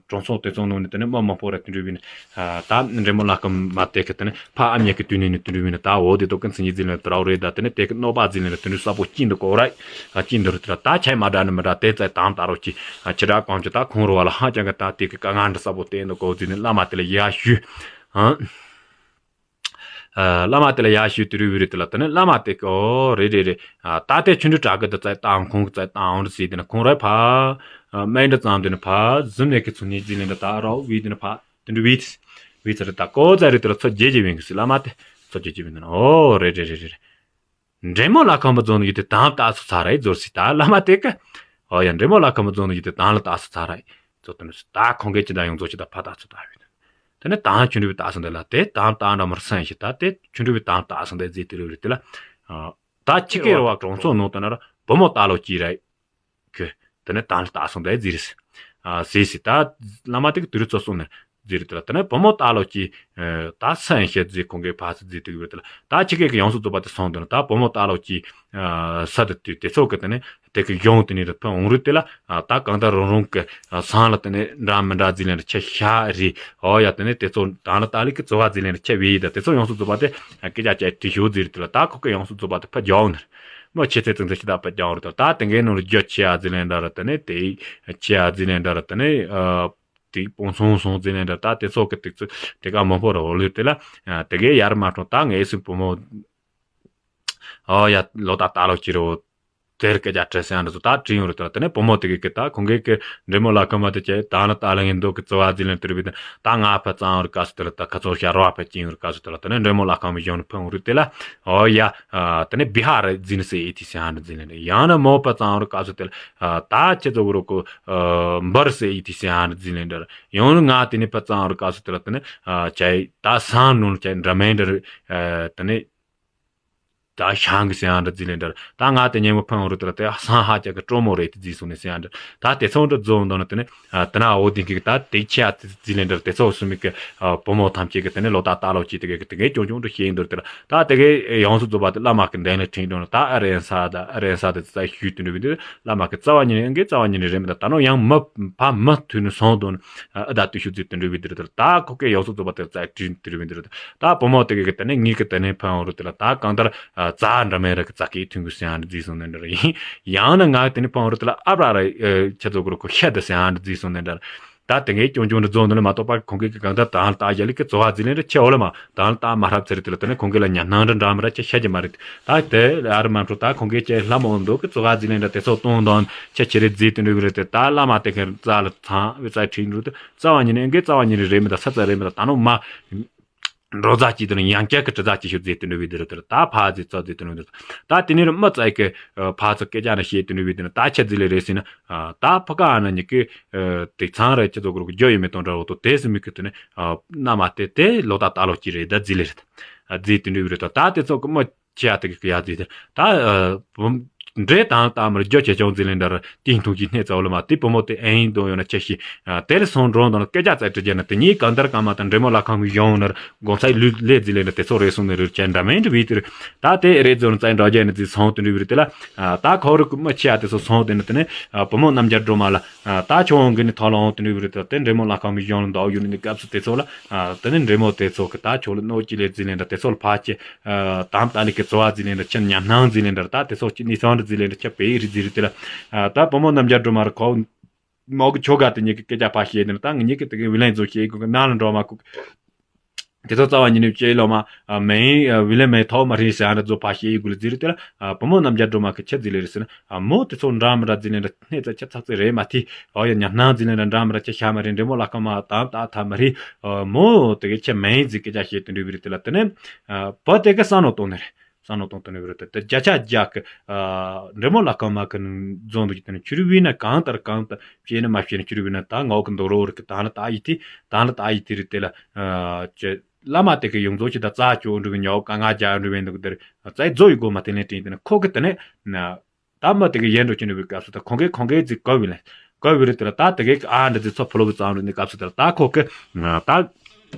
གྲོང་ཚོ་དེ་ཚོ་ནང་ནས་དེ་ནས་མི་མང་པོ་ར་དེ་རུ་བི་ནས། ད་འདྲེ་མོ་ལྷ་ཁང་མ་དེ་གི་དེ་ནི་ཕ་ཨ་མྱེས་ཀྱི་དུས་ནས་ནི་དུ་འགྲུལ་བས་ནི་ད་འོ་དེ་དོ་ཀུན་ཚིག་ཉིད་འཛིན་ལ་དུ་ར་རེད། ད་དེ་ནི་དེ་གི་གནོད་པ་འཛིན་ལ་དུ་འགྲུལ་ས་པོ་སྐྱིན་འདུག་གོ་ར་སྐྱིན་འདུག་རུ་དེ་ལ་ད་ཆ་མ་འདྲ་ནི་མི་འདྲ་དེ་ཙའི་དང་ད་རོ་ཅི་ཆི་འདྲ་གང་ཅི་ད་ཁོང་རུ་བ་ལ་ཧ་ཅང་གི་ད་དེ་གི་དཀའ་ངལ་འདྲ་ས་པོ་བསྟན་འདུག་གོ་ཟིན་ནི་བླ་མ་དེ་ལ་ཡ་ཞུ། ཨ་བླ་མ་དེ་ལ་ཡ་ཞུ་དུ་རུ་བི་རུ་དེ་ལ་དེ་ནི་བླ་མ་དེ་གི་འོ་རེད་རེད་རེད། ད་དེ་ཆུ་འདྲུ་དྲག་གི་དེ་ཙའི་དང་ཁོང་གི་ཙའི་དང་འོང་རུ་ཟིན་དེ་ནི་ཁོང་ར་ཕ་མེ་འདྲ་ཙམ་དེ་ནི་ཕ་ཟིན་ནས་གི་ཚུ་ནི་འཛིན་ལ་འདྲ་ད་རོ་བི་དེ་ནི་ཕ། དེ་འདྲ་བིས། བིས་རེད་ད་ཀོ་ཙ་རེད་དེ་ལ་ཚོ་རྒྱས་རྒྱས་བིན་གི་སི་བླ་མ་དེ་ཚོ་རྒྱས་རྒྱས་བིན་ནོ་ཨོ་རེད་རེད་རེད་རེད། འདྲེ་མོ་ལྷ་ཁང་པ་རྫོང་ནས་ཡོད་དེ་དང་ལྟ་སུ་ཚ་རེད་རྫོར་སི་ད་བླ་མ་དེ་ཀ་ཨོ་ཡ་འདྲེ་མོ་ལྷ་ཁང་པ་རྫོང་ནས་ཡོད་དེ་དང་ལ་ལྟ་སུ་ཚ་རེད་ཚོ་དེ་ནས་ད་ཁོང་གི་ཅི་ད་ཡོང་ཚོ་ཅི་ད་ཕ་ད་སུ་ད་ཡོད་དེ་ནས་དང་ཆུ་འདྲ་བི་ད་སུ་འདི་ལ་དེ་དང་ལྟ་འདྲ་མར་སན་ཞི་ད་དེ་ཆུ་འདྲ་བི་དང་ལྟ་སུ་འདི་རྫི་དེ་རེད་དེ་ལ་ད་ཆི་ཀེ་ར་བ་གྲོང་ཚོ་ནང་དུ་ན་ར་བུ་མོ་ད་ལོ་ཅི་རེད། གི། དེ་ནས་དང་ལྟ་སོང་དེ་ཟིར། ཨ་ཟིར་སི་ད། བླ་མ་དེ་གི་དུ་རུ་ཚོ་སོང་ནས། ཟེར་དེ་ལ་དེ་ནས་བུ་མོ་ལྟ་ལོག་གིས་ད་སུ་ཡིན་ཤེས་ཟེར་ཁོང་གིས་ཕར་ཚུར་ཟེར་དུས་ཡོད་དེ་ལ། ད་ཁྱི་སྐད་ཀྱི་ཡོངས་སུ་རྫོགས་པ་དེ་སོང་དུས་ན་ད་བུ་མོ་ལྟ་ལོག་གིས་ས་དེ་དུས་དེ་ཚོ་གི་དེ་ནས་དེ་གི་གཞུང་དེ་ནས་ཕར་འོང་རུ་དེ་ལ་ད་གང་ལྟར་རང་རང་གི་སང་ལ་དེ་ནས་འདྲ་མི་འདྲ་ཟེར་ལེན་ར་ཁྱི་ཤ་རེད། ཨོ་ཡ་དེ་ནས་དེ་ཚོ་དང་ལ་ད་ལི་གི་བཙོ་བ་ཟེར་ལེན་ར་ཁྱི་བེ་ཡི་ད་དེ་ཚོ་ཡོངས་སུ་རྫོགས་པ་དེ་སྐད་ཆ་བཅད་དྲི་ཞུ་ཟེར་དེ་ལ་ད་ཁོ་གི་ཡོངས་སུ་རྫོགས་པ་དེ་ཕར་རྒྱག་ནི་རེད། མོ་ཁྱི་ཚེ་ཙང་ཚེ་ཤི་ད་ཕར་རྒྱག་རུ་དེ་ལ་ད་དེ་གའི་ནང་ལ་རྒྱུ་ཁྱི་ཡ་ཟེར་ལེན་འདྲ་ར་དེ་ནས་དེ་ཁྱི་ཡ་ཟེར་ལེན་འདྲ་ར་དེ་ནས་དེ་སྤོང་སོང་སོང་ཟེར་ནས་འདྲ་ད་དེ་ཚོ་གི་དེ་ཚོ་དེ་ག་མང་པོ་ར་འོ་ལུས་དེ་ལ་དེ་གའི་ཡར་མ་འགྲོ་ད་ངའི་སུན་བུ་མོ་ཨོ་ཡ་ལོ་ད་ད་ལོ་ཅི་རོ་དེར་སྐད་ཆ་དྲི་སེ་ཡང་འདྲ་ཚོ་ད་དྲིན་ཡོང་རུ་དེ་ལ་དེ་ནས་བུ་མོ་དེ་གི་གི་ད་ཁོང་གི་གི་འདྲེ་མོ་ལ་ཁ་མ་དེ་ཅེ་ད་ལ་ད་ལ་ངན་འདུག་གི་བཙོ་བ་ཟི་ལེན་དུ་རུ་བི་དེ་ད་ང་ཕ་གཙང་རུ་དཀའ་སུ་དེ་ལ་ད་ཁ་ཚོ་ཤ་རོ་ཕ་ཅིང་རུ་དཀའ་སུ་དེ་ལ་དེ་ནས་འདྲེ་མོ་ལ་ཁ་མ་ཡོང་ནི་ཕ་ཡོང་རུ་དེ་ལ་ཨོ་ཡ་དེ་ནས་བི་ཧ་ར་ཟི་ནི་སེ་ཨི་ཐི་སེ་ཡང་འདྲ་ཟི་ལེན་འདྲ་ཡང་ན་མོ་ཕ་གཙང་རུ་དཀའ་སུ་དེ་ལ་ད་ཁྱེད་ཚོ་གི་རུ་ཀོ་འབར་སེ་ཡི་ཏི་སེ་ཨན་རི་ཛི་ལེན་ཌར། ཡང་ན་ང་དེ་ནི་ཕ་གཙང་རི་ཀ་སུ་དེ་ལ་དེ་ནི་ཨ་ཅའི་ད་སང་ནུན་ཅའི་འདྲ་མེན་འདྲ་དེ་ནི་ད་ཤང་གི་སེ་ཨན་རི་ཛི་ལེན་ཌར། ད་ང་དེ་ཉེ་མོ་ཕང་རུ་དེ་ལ་དེ་སང་ཧ་ཅག་གི་ཀྲོ་མོ་རེད་དེ་ཛི་སུ་ནི་སེ་ཨན་རི། ད་དེ་ཚོ་འདྲ་རྫོང་འདོན་ན་དེ་ནི་ཨ་དེ་ན་འོ་དེ་གི་ད་དེ་ཁྱེད་ཨ་ཛི་ལེན་ཌར་དེ་ཚོ་སུ་མི་གི་ཨ་བུ་མོ་ཐམས་ཅད་གི་དེ་ནི་ལོ་ད་ད་ལོ་ཅི་དེ་གི་དེ་གི་ཅུང་ཅུང་འདྲ་ཤེས་འདུར་དེ་ལ། ད་དེ་གའི་ཡོངས་སུ་རྫོགས་པ་དེ་བླ་མ་གི་གདན་ལ་ཁྲིད་འགྲོ་ན་ད་ཨ་རེ་ཡན་ས་ད་ཨ་རེ་ཡན་ས་དེ་རྩ་ཞུས་དུ་འགྲོ་བའི་འདི་བླ་མ་གི་རྩ་བ་ཉིད་ནས་ཨང་གི་རྩ་བ་ཉིད་ནས་རེད་མི་ད་ད་ནོ་ཡང་མི་ཕ་མི་མཐུད་ནས་སོང་དོན་ཨ་ད་དུ་ཤུ་རྩིས་དུ་འགྲོ་བའི་འདི་རེད། ད་ཁོ་གའི་ཡོངས་སུ་རྫོགས་པ་དེ་རྩ་ཁྲིད་དུ་འགྲོ་བའི་འདི་རེད། ད་བུ་མོ་དེ་གའི་གི་དེ་ནས་ངའི་གི་དེ་ནས་ཕ་ཡོང་རུ་དེ་ལ་ད་གང་ལྟར་རྩ་འདྲ་མེད་ར་གི་རྩ་གི་མཐུན་གི་སེ་ཡང་རེད་ཟིག་སོང་ནས་འདྲ་རེད། ཡང་ན་ང་དེ་ནས་ཕ་ཡོང་རུ་དེ་ལ་ཨ་བྲ་ར་ཁྱེད་ཚོ་གི་རུ་ཁོ་ཤད་དུ་སེ་ཡང་རེད་ཟིག་སོང་ནས་འདྲ་རེད། ད་དེ་གའི་ཀྱོང་ཀྱོང་འདྲ་རྫོང་འདི་ལ་མ་གཏོགས་པ་ཁོང་གི་གང་ལྟར་དང་ལྟ་ཡ་ལི་ཀི་བཙོ་བ་ཟི་ལེན་རེ་ཆེ་འོ་ལ་མ་དང་ལྟ་མ་ཧྲབ་ཚེ་རེ་དེ་ལ་དེ་ནས་ཁོང་གི་ལ་ཉ་སྣང་འདྲ་འདྲ་མི་ར་ཆེ་ཤ་གི་མ་རེད། ད་དེ་ཨ་རི་མ་འཕྲོ་ད་ཁོང་གི་ཆེ་ལྷ་མོ་འདུག་གི་བཙོ་བ་ཟི་ལེན་ར་དེ་ཚོ་གཏོང་དང་ཆེ་ཆེ་རེ་རྫི་དེ་འདྲ་གི་རེད། དེ་ད་བླ་མ་དེ་ཁེར་རྩ་ལ་ཚང་བི་རྩ་ཁྲིད་འགྲོ་དེ་རྩ་བ་ཉིད་ནས་ཨེ་གི་རྩ་བ་ཉིད་ནས་རེད་མི་ད་ས་རྩ་རེད་མི་ད་ད་ནོ་མ། འགྲོ་རྩ་གཅིག་དེ་ནི་ཡང་བསྐྱར་གྱི་དྲི་རྩ་གཅིག་ཤོད་རྫས་དེ་འདྲ་བའི་དེ་རུ་དེར་ད་ཕ་རྫས་རྩ་རྫས་དེ་འདྲ་བའི་དེ་རུ་ད་དེ་ནས་རུ་མི་རྩ་གི་ཕ་ཚོ་སྐད་ཆ་ནི་བཤད་དེ་འདྲ་བའི་དེ་ནི་ད་ཁྱེད་རྫི་ལེ་རེད་ཟེར་ན་ད་ཕ་ག་ཨ་ན་ཉི་གི་དེ་ཚང་རེ་ཁྱེད་ཚོ་གུ་རུ་རྒྱུ་ཡོད་མེད་དང་འདྲ་བོ་དོ་དེ་སུ་མི་གི་དེ་ནི་ན་མ་དེ་དེ་ལོ་ད་ད་ལོ་གཅིག་རེད་ད་རྫི་ལེ་རེད་རྫི་དེ་འདྲ་བའི་རུ་ད་ད་དེ་ཚོ་གི་མི་ཆེ་ཡ་དེ་གི་ཡ་དེ་དེ་ད་འདྲེ་དང་ལྟ་མར་རྒྱུ་ཆེ་ཆུང་འཛིན་ལེན་འདྲ་ར་ཏིང་ཐུང་གི་སྣེ་ཚ་བོ་ལ་མ་དེ་བུ་མོ་དེ་ཨེ་ཡིན་དོ་ཡོད་ན་ཆེ་ཤི། དེ་ལ་སོང་འགྲོ་འདོན་སྐད་ཆ་ཙག་དྲི་རྒྱ་ན་དེ་གཉིས་གང་ལྟར་གང་མ་དང་འདྲེ་མོ་ལ་ཁང་གི་ཡོང་ནར་དགོང་ཚའི་ལུས་ལས་འཛིན་ལེན་འདྲ་དེ་ཚོ་རེ་སོང་ནས་རུ་ཆེ་འདྲ་མེད་འདྲ་བི་དེ་རུ་ད་དེ་རེ་རྫོན་ཙའི་འདྲ་རྒྱ་ན་རྫི་སོང་དེ་འདྲ་བི་རུ་དེ་ལ་ད་ཁོ་རུ་ཀུ་མ་ཆེ་ཡ་དེ་ཚོ་སོང་དེ་ནི་དེ་ནི་བུ་མོ་རྣམ་རྒྱལ་སྒྲོལ་མ་ལ་ད་ཆོ་འོང་གི་ནི་ཐོ་ལ་འོང་དེ་འདྲ་བི་རུ་དེ་ལ་དེ་འདྲེ་མོ་ལ་ཁང་གི་ཡོང་ལ་འདའ་ཡོད་ནི་སྐབས་སུ་དེ་ཚོ་ལ་དེ་ནི་འདྲེ་མོ་དེ་ཚོ་གི་ད་ཆོ་ལ་གནོད་ཅི་ལས་འཛིན་ལེན་འདྲ་དེ་ཚོ་ལ་ཕ་ཆེ། དམ་ཏཱ་ལི་ཀི་བཙོ་བ་རྫི་ལེན་འདྲ་ཆེ་ཉམས་སྣང་རྫི་ལེན་འདྲ་ད་དེ་ཚོ་གཅིག་ནི་སང་འདྲ་རྫི་ལེན་འདྲ་ཆེ་བེ་རི་རྫི་རི་དེ་ལ་ད་བུ་མོ་རྣམ་རྒྱལ་སྒྲོལ་མ་རུ་ཁོ་མོ་གི་ཆོ་ག་དེ་ཉིད་ཀྱི་སྐད་ཆ་ཕ་ཤེས་དེ་ནི་ད་ངེད་ཉིད་ཀྱི་དེ་གི་བི་ལན་ཚོ་ཤེས་གི་ན་ལ་འགྲོ་མ་ཁུག་དེ་ཚོ་རྩ་བ་ཉིད་ནས་ཅེ་ལོ་མ་མེ་བི་ལན་མེ་ཐོག་མ་རི་ཟེར་འདྲ་བཙོ་ཕ་ཤེས་ཡི་གུ་ལ་རྫི་རི་དེ་ལ་བུ་མོ་རྣམ་རྒྱལ་སྒྲོལ་མ་གི་ཆེ་རྫི་ལེ་རི་སི་ན་མོ་དེ་ཚོ་འདྲ་མི་འདྲ་རྫི་ལེན་འདྲ་སྣེ་ཙ་ཆེ་ཚག་ཚེ་རེད་མ་ཐི་ཨོ་ཡ་ཉམས་སྣང་རྫི་ལེན་འདྲ་འདྲ་མི་འདྲ་ཆེ་ཤ་མ་རི་འདྲེ་མོ་ལ་ཁ་མ་དམ་ཏཱ་ཐ་མ་རི་མོ་དེ་གི་ཆེ་མེ་རྫི་སྐད་ཆ་ཤེས་དེ་འདྲ་བི་རི་དེ་ལ་དེ་ནས་བུ་དེ་གི་ས་ནོ་གཏོང་ནི་རེད། ས་ནོ་གཏོང་དུ་ནི་བར་དུ་དེ་བརྒྱ་ཆ་བརྒྱ་གི་འདྲེ་མོ་ལ་ཁང་མ་གི་རྫོང་དུ་ཀྱི་དེ་ནི་ཆུ་རུ་བི་ན་གང་ལྟར་གང་ལྟར་བྱས་ནི་མ་བྱས་ནི་ཆུ་རུ་བི་ན་ད་ངའོ་གི་འདུག་རོ་རི་གི་དང་ལ་ད་ཡི་ཏི་དང་ལ་ད་ཡི་ཏི་རི་དེ་ལ་ཅེ་བླ་མ་དེ་གི་ཡོངས་རྫོགས་ཀྱི་ད་རྩ་ཆོ་འགྲུབ་པའི་ཉའོ་ག་ང་རྒྱ་འགྲུབ་པའི་འདུག་དེར་རྩ་ཡི་རྫོ་ཡི་སྒོ་མ་དེ་ལེན་དྲིན་དེ་ནི་ཁོ་གི་དེ་ནི་ད་མ་དེ་གི་ཡན་འགྲོ་ཀྱི་འགྲུབ་པའི་སྐབས་སུ་ད་ཁོང་གི་ཁོང་གི་རྫི་གོ་བི་ལེ། གོ་བི་རི་དེ་ལ་ད་དེ་གི་ཨ་འདྲ་རྫི་ཚོ་ཕོ་ལོ་བི་གཙང་རུ་ནི་སྐབས་སུ་དེ་ལ་ད་ཁོ་གི་ད།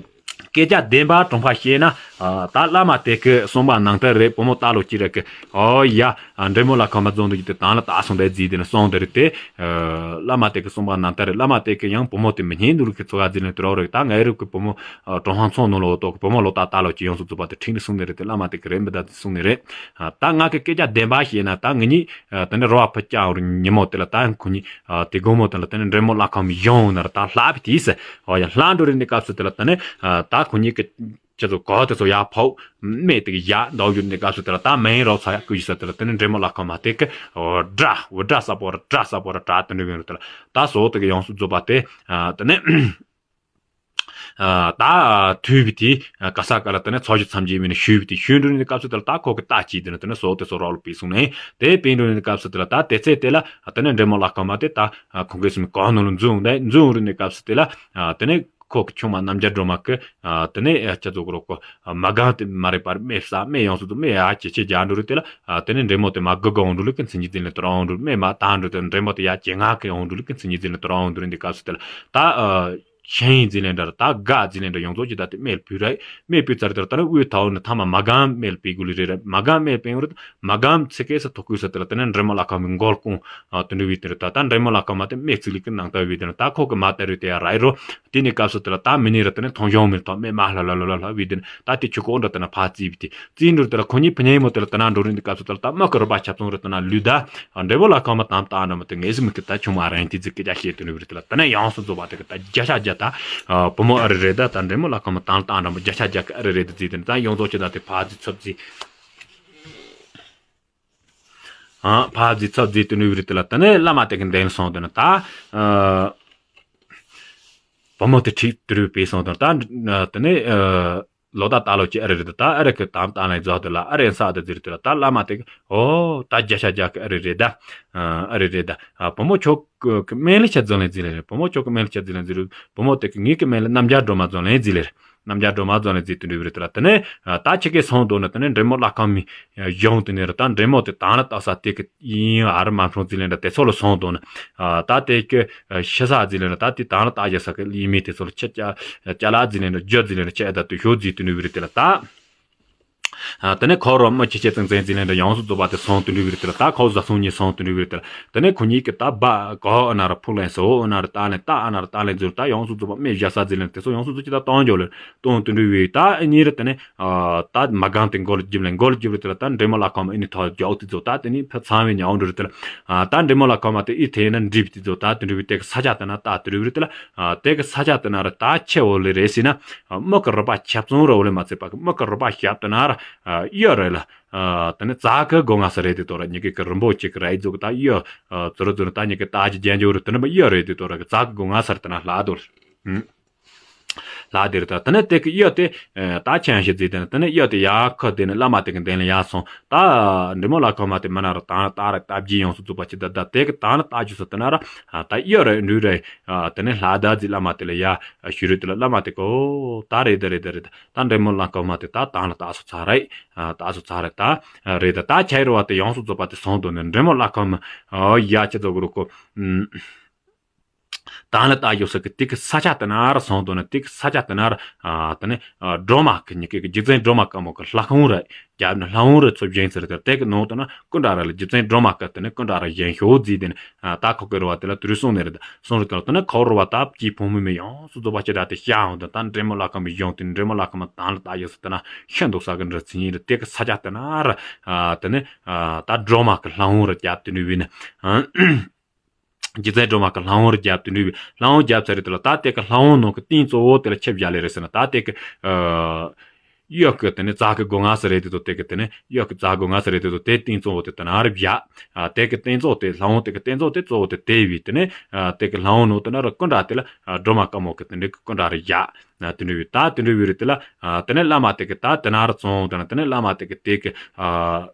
སྐད་ཆ་བདེན་པ་དྲང་པ་བཤད་ན། ད་བླ་མ་དེ་གི་གསུངས་པ་ནང་ལྟར་རེད། བུ་མོ་ལྟ་ལོ་ཅི་རེད་གི་ཨོ་ཡ། འདྲེ་མོ་ལ་ཁ་མ་རྫོང་དུ་ཡིད་དེ་དང་ལ་ད་སོང་དེ་རྫིས་དེ་ནི་སོང་དེ་རེད་དེ། བླ་མ་དེ་གི་གསུངས་པ་ནང་ལྟར་རེད། བླ་མ་དེ་གི་ཡང་བུ་མོ་དེ་མི་སྙན་འདུག་གི་ཚོ་ག་རྫིས་ནི་དུ་རོགས་རེད། ད་ངའི་རུབ་གི་བུ་མོ་གྲོང་ཧང་ཚོང་ནང་ལོག་ཏོག་གི་བུ་མོ་ལོ་ད་ལྟ་ལོ་ཅི་ཡོངས་སུ་རྫོགས་པ་དེ་ཁྲིད་ནི་གསུངས་དེ་རེད་དེ། བླ་མ་དེ་གི་རེད་མི་ད་གསུངས་ནི་རེད། ད་ང་གི་སྐད་ཆ་བདེན་པ་བཤད་ན་ད་ངེད་གཉིས་དེ་ནི་རོ་བ་ཕུ་ཀྱང་རུ་ཉི་མོ་དེ་ལ་ད་ཁོ་གཉིས་དེ་དགོང་མོ་དེ་ལ་དེ་ནི་འདྲེ་མོ་ལ་ཁ་མ་ཡོང་ན་ར་ད་ལྷ་བི་དེས་ཨོ་ཡ་ལྷ་འགྲོ་རེད་ནི་སྐབས་སུ་དེ་ལ་དེ་ནི་ད་ཁོ་གཉིས་ཀྱི། ཁྱེད་ཚོ་གོ་དེ་ཚོ་ཡར་ཕོག་མེ་དེ་གི་ཡར་འདའ་ཡོད་ནི་སྐབས་སུ་དེ་ལ་ད་མེ་རོ་ཚ་ཡ་ཀུ་ཡི་ས་དེ་ལ་དེ་ནི་འདྲེ་མོ་ལ་ཁོ་མ་དེ་གི་འོ་སྒྲ་འོ་སྒྲ་ས་པོ་ར་སྒྲ་ས་པོ་ར་སྒྲ་དེ་འདྲ་ཡོད་རུ་དེ་ལ་ད་སོ་དེ་གི་ཡོངས་སུ་རྫོགས་པ་དེ་དེ་ནི་ད་དུས་བི་དེ་ག་ས་ག་ལ་དེ་ནི་ཚོ་ཞིག་མཚམས་ཀྱི་མི་ནི་ཤུལ་བི་དེ་ཤུལ་འགྲོ་ནི་སྐབས་སུ་དེ་ལ་ད་ཁོ་གི་ད་ཅི་དེ་ནི་དེ་ནི་སོ་དེ་ཚོ་རོགས་ལ་པི་སོང་ནས་དེ་པི་འགྲོ་ནི་སྐབས་སུ་དེ་ལ་ད་དེ་ཚེ་དེ་ལ་དེ་ནི་འདྲེ་མོ་ལ་ཁོ་མ་དེ་ད་ཁོང་གི་སུ་མི་གོ་ནོ་ལ་འཛུང་དེ་འཛུང་རུ་ནི་སྐབས་སུ་དེ་ལ་དེ་ནི། ཁོ་གི་ཆུང་མ་རྣམ་རྒྱལ་སྒྲོལ་མ་གི་དེ་ནས་ཁྱེད་ཚོ་གི་རོགས་གོ་མ་གང་དེ་མ་རེད་པར་མེ་ས་མེ་ཡོངས་སུ་དུ་མེ་ཡ་ཅེ་ཅེ་རྒྱ་འགྲོ་རུ་དེ་ལ་དེ་ནས་འདྲེ་མོ་དེ་མ་གི་གི་འོང་འགྲོ་ལུགས་ཀྱི་མཚན་ཉིད་དེ་ལ་དོ་ར་འོང་འགྲོ་མེ་མ་དང་འགྲོ་དེ་འདྲེ་མོ་དེ་ཡ་ཅེ་ང་གི་འོང་འགྲོ་ལུགས་ཀྱི་མཚན་ཉིད་དེ་ལ་དོ་ར་འོང་འགྲོ་རུ་འདི་སྐབས་སུ་དེ་ལ་ད་ ཤིང་ཟེར་ལེན་འདྲ་ར་ད་སྒ་ཟེར་ལེན་འདྲ་ཡོངས་རྫོགས་ཀྱི་ད་དེ་སྨན་ཕུད་ར། སྨན་ཕུད་ཚར་དེ་ལ་ད་ནི་དབུས་ཐའོ་ནི་ཐ་མ་མ་གམ་སྨན་ཕུད་དགོས་ལེ་རེད་ར། མ་གམ་སྨན་ཕུད་ར། མ་གམ་ཚེ་སྐད་ས་ཐོག་ཁུལ་ས་དེ་ལ་ད་ནི་འདྲེ་མོ་ལྷ་ཁང་མི་མགོ་སྐོང་དུ་འགྲོ་བའི་དེ་ར་ད་ད་འདྲེ་མོ་ལྷ་ཁང་མ་དེ་སྨན་ཚིག་ལི་ཀི་ནང་ལྟ་བའི་དེ་ར་ད་ཁོ་གི་མ་ལྟ་རུ་དེ་ཡ་ར་ཡི་རོ། དེ་ནས་སྐབས་སུ་དེ་ལ་ད་མི་ནི་ར་དེ་ནས་མཐོང་ཞོང་མི་ཐོག་སྨན་མ་ལྷ་ལྷ་ལྷ་ལྷ་ལྷ་བའི་དེ་ནི་ད་དེ་ཆུ་ཁོག་འདྲ་དེ་ན་ཕ་རྩིས་བི་དེ་རྩིས་འགྲུར་དེ་ལ་ཁོ་གཉིས་ཕུ་ཉེ་མོ་དེ་ལ་དེ་ན་འགྲོ་རིན་དེ་སྐབས་སུ་དེ་ལ་ད་མི་གི་རུ་པ་ཆབ་ཚང་རུ་དེ་ན་ལུས་ད་འདྲེ་མོ་ལྷ་ཁང་མ་དང་ད་འདྲ་མོ་དེ་ངེས་སུ་མི་གི་ད་ཆུང་མ་རང་དེ་ཟིག་གི་ཅག་བཤད་དེ་ནི་བི་རི་དེ་ལ་དེ་ནས་ཡོངས་སུ་རྫོགས་པ་དེ་གི་ད་བརྒྱ་ཆ་བརྒྱ་ད་བུ་མོ་ཨ་རི་རེད་ད་ད་འདྲེ་མོ་ལྷ་ཁང་མ་དང་ད་འདྲ་མོ་བརྒྱ་ཆ་བརྒྱ་གི་ཨ་རི་རེད་དེ་རྩིས་དེ་ནི་ད་ཡོངས་རྫོགས་ཀྱི་ད་དེ་ཕ་རྩིས་ཚབ་རྩིས། ཨ་ཕ་རྩིས་ཚབ་རྩིས་དེ་ནི་བི་རི་དེ་ལ་དེ་ནས་བླ་མ་དེ་གི་འདན་སོང་དེ་ནི་ད་བུ་མོ་དེ་ཁྲིད་དུ་རུ་པས་སོང་དེ་ནི་ད་དེ་ནས། ལོ་ད་ད་ལོ་ཅི་ཨ་རི་རེད་ད་ཨ་རི་གི་དམ་ད་ལན་རྫོགས་དེ་ལ་ཨ་རི་ས་དེ་ཟེར་དེ་ལ་ད་བླ་མ་དེ་གི་ཨོ་ད་བརྒྱ་ཆ་བརྒྱ་གི་ཨ་རི་རེད་ད། ཨ་རི་རེད་ད། བུ་མོ་ཁྱོད་ཀྱི་སྨན་ལ་ཆ་འཛིན་ལེན་ཟེར་ལེ་རེད། བུ་མོ་ཁྱོད་ཀྱི་སྨན་ལ་ཆ་འཛིན་ལེན་ཟེར་རུ་བུ་མོ་དེ་གི་ངེད་ཀྱི་སྨན་ལ་རྣམ་རྒྱལ་སྒྲོལ་མ་འཛིན་ལེན་ཟེར་ལེ་རེད། རྣམ་རྒྱལ་སྒྲོལ་མ་འཛིན་ལེན་ཟེར་དེ་འདྲ་བི་རེད་དེ་ལ་དེ་ནས་ད་ཁྱི་སྐད་སོང་དོ་ནི་དེ་ནས་འདྲེ་མོ་བླ་ཁང་མི་གཞུང་དེ་ནས་རེད་ད་འདྲེ་མོ་དེ་དང་ལ་བཏགས་ས་དེ་གི་ཡིན་ཨ་རི་མ་འཁྲུངས་ཟེར་ལེ་འདྲ་དེ་ཚོ་ལ་སོང་དོ་ནི། ད་དེ་གི་ཤི་ས་ཟེར་ལེ་འདྲ་ད་དེ་དང་ལ་བཏགས་རྒྱ་ས་གི་ལི་མི་དེ་ཚོ་ལ་ཁྱི་ཅ་ཅ་ལག་ཟེར་ལེ་འདྲ་རྒྱུ་ཟེར་ལེ་འདྲ་ཁྱི་ཨེ་ད་དུ་ཞོ་ཟེར་དེ་ནུ་བི་རི་དེ་ལ་ད། དེ་ནས་ཁོ་རོ་མི་ཁྱི་ཁྱི་ཙང་ཙང་ཟེར་ལེ་འདྲ་ཡོངས་སུ་རྫོགས་པ་དེ་སོང་དུ་ནུ་བི་རི་དེ་ལ་ད་ཁོ་བཟའ་སོང་ཉི་སོང་དུ་ནུ་བི་རི་དེ་ལ་དེ་ནས་ཁོ་གཉིས་ཀྱི་ད་བ་གོ་ཨ་ན་ར་ཕུག་ལེན་སོ་ཨ་ན་ར་ད་ལེན་ད་ཨ་ན་ར་ད་ལེན་ཟུར་ད་ཡོངས་སུ་རྫོགས་པ་སྨན་བཞག་ས་ཟེར་ལེ་དེ་ཚོ་ཡོངས་སུ་རྫོགས་ཀྱི་ད་གཏོང་རྒྱུ་ལེ་གཏོང་དུ་ནུ་བི་ད་ཨ་གཉིས་རེ་དེ་ནས། ད་མ་གང་དེ་མགོ་ལ་རྒྱུབ་ལེ་མགོ་ལ་རྒྱུབ་རེ་དེ་ལ་ད་འདྲེ་མོ་ལ་ཁོ་མ་ཨི་ནི་ཐོག་རྒྱག་དེ་ཚོ་ད་དེ་ནི་ཕ་ཚང་བའི་ཉའོ་འདྲ་རེ་དེ་ལ་ད་འདྲེ་མོ་ལ་ཁོ་མ་དེ་ཨི་ཐེ་ན་འགྲིབ་དེ་ཚོ་ད་དེ་འདྲ་བའི་དེ་གི་ས་ཆ་དེ་ན་ད་དེ་འདྲ་བའི་དེ་ལ་དེ་གི་ས་ཆ་དེ་ན་ར་ད་ཆེ་འོ་ལེ་རེད་ཟེར་ན་མི་གི་རུ་པ་ཁྱབ་ཚང་ར་འོ་ལེ་མ་ཚད་པ་གི་མི་གི་རུ་པ་ཞབས་དེ་ན་ར་གཡོ་རེད་ལ་དེ་ནི་ཙག་གི་སྒོ་ང་ས་རེད་དེ་དོ་ར་ཉི་གི་གི་རིན་པོ་ཆེ་གི་ར་ཨི་ཚོ་གི་ད་གཡོ་ཙོ་ར་ཙོ་ར་ད་ཉི་གི་ད་ཅི་རྒྱན་འཇོག་རེད་དེ་ནི་མ་གཡོ་རེད་དེ་དོ་ར་གི་ཙག་གི་སྒོ་ང་ས་རེད་དེ་ན་ལ་དོ་ལ། ལྷ་དེ་རེད་ད། དེ་ནས་དེ་གི་གཡོ་དེ་ད་ཆེན་ཞིག་བརྩིས་དེ་ནས་དེ་ནས་གཡོ་དེ་ཡར་ཁ་དེ་ནས་བླ་མ་དེ་གི་མདུན་ལ་ཡར་སོང་ད། འདྲེ་མོ་ལ་ཁོ་མ་དེ་མི་ན་རུ་དང་ད་ར་སྟབས་ཀྱིས་ཡོངས་སུ་རྫོགས་པ་ཅི་ད་ད་དེ་གི་དང་ལ་ལྟ་རྒྱུ་སུ་དེ་ན་ར་ད་གཡོ་རེད་འདུག་རེད། དེ་ནས་ལྷ་ད་ཟི་བླ་མ་དེ་ལ་ཡར་ཞུ་རེད་དེ་ལ་བླ་མ་དེ་གོ་ད་རེད་ད་རེད་ད་རེད་ད་འདྲེ་མོ་ལ་ཁོ་མ་དེ་ད་དང་ལ་ལྟ་སུ་ཚར་རེད། ལྟ་སུ་ཚར་རེད་ད། རེད་ད་ད་ཆ་ཡི་རུ་བ་དེ་ཡོངས་སུ་རྫོགས་པ་དེ་སོང་དོ་ནས་འདྲེ་མོ་ལ་ཁོ་མ་ཡ་ཅི་ཚོ་གི་རུ་གོ་དང་ལ་ལྟ་ཡོད་ས་གི་དེ་གི་ས་ཆ་དེ་ན་ར་སོང་དོ་ན་དེ་གི་ས་ཆ་དེ་ན་ར་ཨ་དེ་ནི་ཨ་སྒྲོལ་མ་གི་ཉི་གི་རྗེ་བཙུན་སྒྲོལ་མ་དཀར་མོ་གི་ལྷ་ཁང་ར་རྒྱབ་ནི་ལྷ་ཁང་ར་ཚོ་བཞེངས་ཚར་དེ་དེ་གི་ནང་དུ་ན་སྐུ་འདྲ་ར་ལ་རྗེ་བཙུན་སྒྲོལ་མ་དཀར་དེ་ནི་སྐུ་འདྲ་ར་བཞེངས་ཤོག་ཟེར་དེ་ནི་ཨ་ད་ཁོ་གི་རུ་བ་དེ་ལ་དུ་རུ་སོང་ནི་རེད་ད་སོང་རེད་ད་དེ་ནི་ཁོ་རུ་བ་ད་ཀྱི་ཕུང་མི་མི་ཡོངས་སུ་རྫོགས་པ་ཅི་འདྲ་དེ་ཤ་འོང་དེ་ད་འདྲེ་མོ་ལ་ཁང་མི་གཞུང་དེ་འདྲེ་མོ་ལ་ཁང་མི་དང་ལ་ལྟ་ཡོད་ས་དེ་ན་ཤ་འདུག་ས་གི་འདྲ་ཚིག་ཡིན་རེད་དེ་གི་ས་ཆ་དེ་ན་ར་ཨ་དེ་ནི་ཨ་ད་སྒྲོལ་མ་གི་ལྷ་ཁང་ར་རྒྱབ་དེ་ནི་བི་ནི་ཨ། རྗེ་བཙུན་སྒྲོལ་མ་གི་ལྷ་ཁང་རྒྱབ་དེ་འདྲ་བའི་ལྷ་ཁང་རྒྱབ་ཚར་རེད་དེ་ལ་ད་དེ་གི་ལྷ་ཁང་ནང་གི་རྟེན་གཙོ་བོ་དེ་ལ་ཆེ་བཞག་ལེ་རེད་ཟེར་ན་ད་དེ་གི་ཨ་གཡོ་གི་དེ་ནི་ཙག་གི་སྒོ་ང་ས་རེད་དེ་དོ་དེ་གི་དེ་ནི་གཡོ་གི་ཙག་སྒོ་ང་ས་རེད་དེ་དོ་དེ་རྟེན་གཙོ་བོ་དེ་དེ་ན་རེ་བཞག་ཨ་དེ་གི་རྟེན་གཙོ་དེ་ལྷ་ཁང་དེ་གི་རྟེན་གཙོ་དེ་གཙོ་བོ་དེ་དེ་བི་དེ་ནི་ཨ་དེ་གི་ལྷ་ཁང་ནང་དེ་ན་རེ་སྐུ་འདྲ་དེ་ལ་ཨ་སྒྲོལ་མ་དཀར་མོ་གི་དེ་འདྲ་གི་སྐུ་འདྲ་རེ་བཞག་ཨ་དེ་འདྲ་བི་ད་དེ་འདྲ་བི་རེད་དེ་ལ་ཨ་དེ་ནི་བླ་མ་དེ་གི་ད་དེ་ན་རེ་བཙོང་དེ་ན་དེ་ནི་བླ་མ་དེ་གི་དེ་གི་ཨ།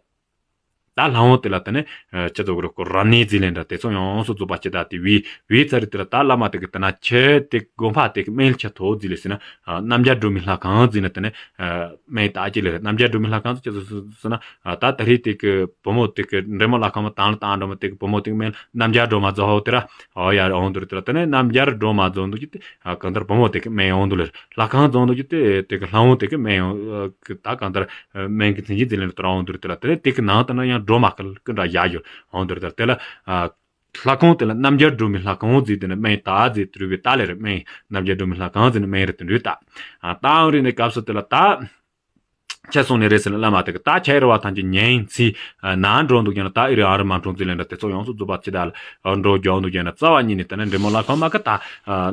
ད་ལྷ་ཁང་དེ་ལ་དེ་ནས་ཅི་ཚོ་གི་རུ་སྐོར་ར་ནི་ཟི་ལེན་འདྲ་དེ་ཚོ་ཡོངས་སུ་རྫོགས་པ་ཅི་ད་དེ་བི་བི་ཚ་རི་དེ་ལ་ད་བླ་མ་དེ་གི་དེ་ན་ཆེ་དེ་དགོན་པ་དེ་གི་སྨན་ཆ་ཐོ་ཟི་ལེ་ཟེར་ན་རྣམ་རྒྱལ་སྒྲོལ་མའི་ལྷ་ཁང་ཟི་ན་དེ་ནས་སྨན་ད་ཅི་ལེ་རེད། རྣམ་རྒྱལ་སྒྲོལ་མའི་ལྷ་ཁང་ཟི་ཅི་ཚོ་ཟི་ན་ད་ད་རི་དེ་གི་བུ་མོ་དེ་གི་འདྲེ་མོ་ལྷ་ཁང་མ་དང་ལ་དང་འདྲ་མོ་དེ་གི་བུ་མོ་དེ་གི་སྨན་རྣམ་རྒྱལ་སྒྲོལ་མ་རྫོགས་ཧོ་དེ་ར་ཨོ་ཡ་ཨོང་དུ་རི་དེ་ལ་དེ་ནས་རྣམ་རྒྱལ་སྒྲོལ་མ་རྫོགས་འདུག་ཅི་དེ་གང་ལྟར་བུ་མོ་དེ་གི་སྨན་ཡོང་དུ་ལེ་ལྷ་ཁང་རྫོགས་འདུག་ཅི་དེ་དེ་གི་ལྷ་ཁང་དེ་གི་སྨན་ཡོང་ད་གང་ལྟར། སྨན་གྱི་མཚན་གྱི་རྫས་ལེན་དུ་རང་འོང་དུ་རེད་དེ་ལ་དེ་ནས་དེ་གི་ནང་དུ་ན་ཡང་སྒྲོལ་མ་སྐུ་སྐུ་འདྲ་ཡག་ཡོད་འོང་དུ་རེད་དེ་ལ། ལྷ་ཁང་དེ་ལ་རྣམ་རྒྱལ་སྒྲོལ་མའི་ལྷ་ཁང་འོང་རྫས་དེ་ནི་སྨན་ད་རྫས་དུ་རུ་བའི་ད་ལེ་རེད། སྨན་རྣམ་རྒྱལ་སྒྲོལ་མའི་ལྷ་ཁང་ཟེར་ནི་སྨན་རེད་དུ་འདུས་ད། ད་འོང་རེད་ནས་སྐབས་སུ་དེ་ལ་ད། ཁྱེད་སོང་ནས་རེད་ཟེར་ན་བླ་མ་དེ་གི་ད་ཁྱེད་རེ་བ་ཐམས་ཅད་ཉན་ཚིག་ན་འགྲོ་འདུག་ཀྱང་ད་ཨི་རི་ཨ་རི་མ་འགྲོ་ཚིག་ལེན་འདྲ་དེ་ཚོ་ཡོངས་སུ་རྫོགས་པ་ཅི་ད་ལ་འགྲོ་རྒྱུ་འདུག་ཀྱང་ན་རྩ་བ་ཉིད་ནས་དེ་ན་འདྲེ་མོ་ལྷ་ཁང་མ་གི་ད་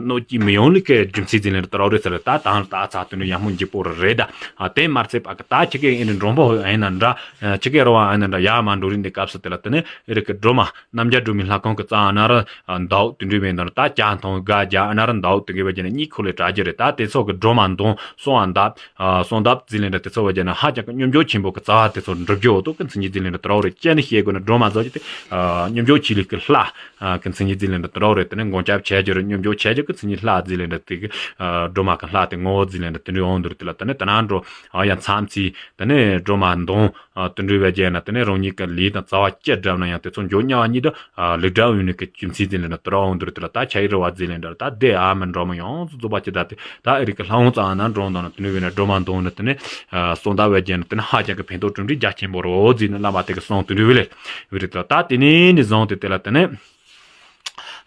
གནོད་སྐྱེལ་མི་ཡོང་ལི་ཀའི་རྒྱུ་མཚན་ཟིན་ལེན་དུ་རོགས་རེད་ཟེར། ད་དང་ད་ཚ་དུ་ནི་ཡང་མོ་འཇིགས་པོ་རེད་ད། དེ་མ་ཚད་པ་གི་ད་ཁྱི་གེ་ཨིན་རི་འགྲོན་པོ་ཨིན་ན་འདྲ། ཁྱི་གེ་རོ་བ་ཨིན་ན་འདྲ་ཡ་མ་འགྲོ་རིན་དེ་སྐབས་སུ་དེ་ལ་དེ་ནི་ཨི་རི་ཀི་སྒྲོལ་མ་རྣམ་རྒྱལ་སྒྲོལ་མའི་ལྷ་ཁང་གི་རྩ་ཨ་ན་ར་འདའོ་དུ་འདྲི་བའི་འདོན་ད་ཀྱ་མཐོང་དགའ་རྒྱ་ཨ་ན་ར་འདའོ་དུ་གི་བ་ཅན་གཉིས་ཁོ་ལས་གྲ་རྒྱུ་རེད། ད་དེ་ཚོ་གི་སྒྲོལ་མ་འདོན་སོང་ཨ་འདབ་སོང་འདབ་ཟིན་ལེན་འདྲ་དེ་ཚོ་བ། ན་ཧ་ཅང་གི་སྙོམས་འཇུག་ཆེན་པོ་གི་རྩ་བ་དེ་ཚོ་འགྲུབ་རྒྱུ་འོ་དོ་གི་མཚན་ཉིད་རྫས་ལས་འདྲ་དོ་རོགས་རེད། ཅེ་ནི་ཤེས་དགོས་ན་སྒྲོལ་མ་རྫོགས་ཀྱི་དེ་སྙོམས་འཇུག་ཆོས་ལུགས་ཀྱི་ལྷ་གི་མཚན་ཉིད་རྫས་ལས་འདྲ་དོ་རོགས་རེད། དེ་ནས་མགོན་སྐྱབས་ཆེ་རྒྱུ་རེད། སྙོམས་འཇུག་ཆེ་རྒྱུ་གི་མཚན་ཉིད་ལྷ་རྫས་ལས་འདྲ་དེ་གི་སྒྲོལ་མ་གི་ལྷ་དེ་ངོ་བོ་རྫས་ལས་འདྲ་དེ་འདྲའི་འོང་འདུག་རེད། དེ་ལ་དེ་ནས་དེ་ན་འགྲོ་ཡ་མཚམས་ཚིག་དེ་ནས་སྒྲོལ་མ་འདོན། དེ་འདྲའི་བས་བརྒྱབ་ན་དེ་ནས་རང་ཉིད་ཀྱི་ལས་དང་རྩ་བ་ཅི་བསྒྲུབས་ན་ཡང་དེ་ཚོ་མགྱོགས་མྱུར་བ་ཉིད་དུ་ལེགས་འགྲུབ་ཡོང་ནི་གི་རྒྱུ་མཚན་དེ་ལས་ན་དུ་ར་འོང་འདུག་རེད། དེ་ལ་ད་ཆ་ཡི་རེ་བ་རྫས་ལས་འདྲ་ད་དེ་ཨ་མ་འགྲོ་མ་ཡོངས་སུ་རྫོགས་པ་ཅི་ད་དེ་ད་ཨེ་རིག་གི་ལྷ་འོང་ཙང་ན་འགྲོ་འདོང་ན་དེ་ནས་བས་ན་སྒྲོལ་མ་འདོན་ནི་དེ་ནས་གསུང་ད་བས་བརྒྱབ་ན་དེ་ནས་ཧ་ཅང་གི་ཕན་ཐོགས་གྲུབ་འབྲས་རྒྱ་ཆེན་པོ་རེད་འོ་རྫས་ནི་བླ་མ་དེ་གི་གསུང་དེ་འདྲའི་བས་ལས་བས་རེད། དེ་ལ་ད་དེ་ནས་ནི་བཟུང་སྟེ་དེ་ལ་དེ་ནས།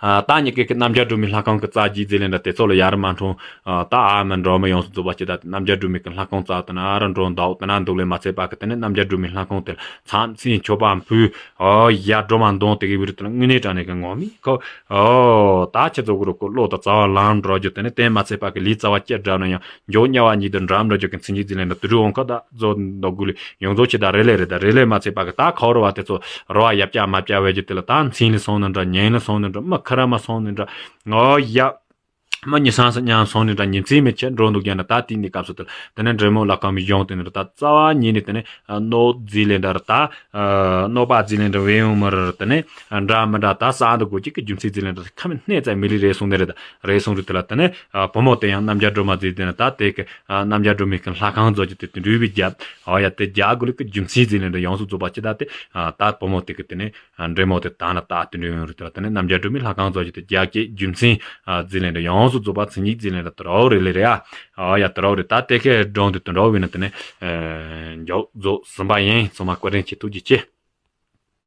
ད་ཉི་གེ་གི་རྣམ་རྒྱལ་སྒྲོལ་མའི་ལྷ་ཁང་གི་རྩ་རྒྱུད་རྫས་ལས་འདྲ་དེ་ཚོ་ལ་ཡར་མ་འཁྲུངས། ད་ཨ་མ་འགྲོ་མ་ཡོངས་སུ་རྫོགས་པ་ཅི་ད་རྣམ་རྒྱལ་སྒྲོལ་མའི་གི་ལྷ་ཁང་རྩ་དེ་ན་ཨ་ར་འགྲོ་འདའོ་དེ་ན་འདུག་ལས་མ་ཚད་པ་གི་དེ་ནས་རྣམ་རྒྱལ་སྒྲོལ་མའི་ལྷ་ཁང་དེ་ལ་མཚམས་ཚིག་མཆོད་པ་ཕུལ། ཨོ་ཡ་སྒྲོལ་མ་འདོན་དེ་གི་བི་རུ་དེ་ལ་དངོས་གནས་དྲང་གནས་གི་ངོ་མི་ཁོ། ཨོ་ད་ཁྱེད་ཚོ་གི་རུ་ཁོ་བློ་དང་རྩ་བ་ལམ་འགྲོ་རྒྱུ་དེ་ནས་དེ་མ་ཚད་པ་གི་ལས་རྩ་བ་ཅི་འགྲུབ་ན་ཡང་མགྱོགས་མྱུར་བ་ཉིད་དུ་འགྲུབ་འགྲོ་རྒྱུ་གི་མཚན་ཉིད་རྫས་ལས་འདྲ་དེ་རུ་འོང་ཁ་ད་རྫོགས་འདུག་དགོས་ལས་ཡོངས་རྫོགས་ཆེ་ད་རེ་ལས་རེད། ད་རེ་ལས་མ་ཚད་པ་གི་ད་ཁོ་རུ་བ་དེ་ཚོ་རོ་བ་ཡབ་ཀྱ་མ་བཀྱ་བས་ཀྱི་དེ་ལ་ད་མཚན་ལ་སོང་ནི་འདྲ་ཉན་ལ་སོང་ནི་འདྲ་མི་ཁ་ར་མ་སོང་ནི་འདྲ། ཨོ་ཡ། མི་ཉི་སང་སང་ཉམས་སོང་ནི་འདྲ་ཉིན་མཚན་མི་ཆད་འགྲོ་འདུག་ཀྱང་ན་ད་དེ་ནི་སྐབས་སུ་དེ་ལ་དེ་ནས་འབྲས་མོ་ལ་ཁམ་གཞུང་དེ་ནི་ད་རྩ་བ་ཉིད་ནས་དེ་ནས་གནོད་རྫས་ལས་འདྲ་ར་ད། གནོད་པ་རྫས་ལས་འདྲ་བས་ཡོང་མི་ར་དེ་ནས་འདྲ་མི་འདྲ་ད་ས་འདུ་དགོས་ཀྱི་གི་རྒྱུ་མཚན་རྫས་ལས་འདྲ་ཁ་མི་སྣེ་ཙམ་མི་ལི་རེ་སོང་ནི་རེད། ད་རེ་སོང་རེད། དེ་ལ་དེ་ནས་བུ་མོ་དེ་ཡང་རྣམ་རྒྱལ་སྒྲོལ་མ་རྫས་དེ་ནས་ད་དེ་གི་རྣམ་རྒྱལ་སྒྲོལ་མའི་གི་ལྷ་ཁང་རྫོགས་ཀྱི་དེ་དེ་འདྲའི་བས་རྒྱབ། ཨོ་ཡ་དེ་རྒྱ་གི་ལུགས་ཀྱི་རྒྱུ་མཚན་རྫས་ལས་འདྲ་ཡོངས་སུ་རྫོགས་པ་ཅི་ད་དེ་ད་བུ་མོ་དེ་གི་དེ་ནས། འབྲས་མོ་དེ་དང་ལ་རྟགས་དེ་འདྲ་ཡོང་རེད། དེ་ལ་དེ་ནས་རྣམ་རྒྱལ་སྒྲོལ་མའི་ལྷ་ཁང་རྫོགས་ཀྱི་དེ་རྒྱ་སྐྱེད་རྒྱུ་མཚན་རྫས་ལས་འདྲ་ཡོངས་སུ་རྫོགས་པ་མཚན་ཉིད་རྫས་ལས་འདྲ་དུ་རོགས་རེད་ལས་རེད་ཨ། ཨ་ཡ་དུ་རོགས་རེད། ད་དེ་ཁའི་སྒྲུང་དེ་དུ་འགྲོ་བས་ན་དེ་ནས་མགྱོགས་རྫོགས་ཟིན་པ་ཡིན། ཚང་མ་བཀའ་དྲིན་ཆེ། ཐུགས་རྗེ་ཆེ།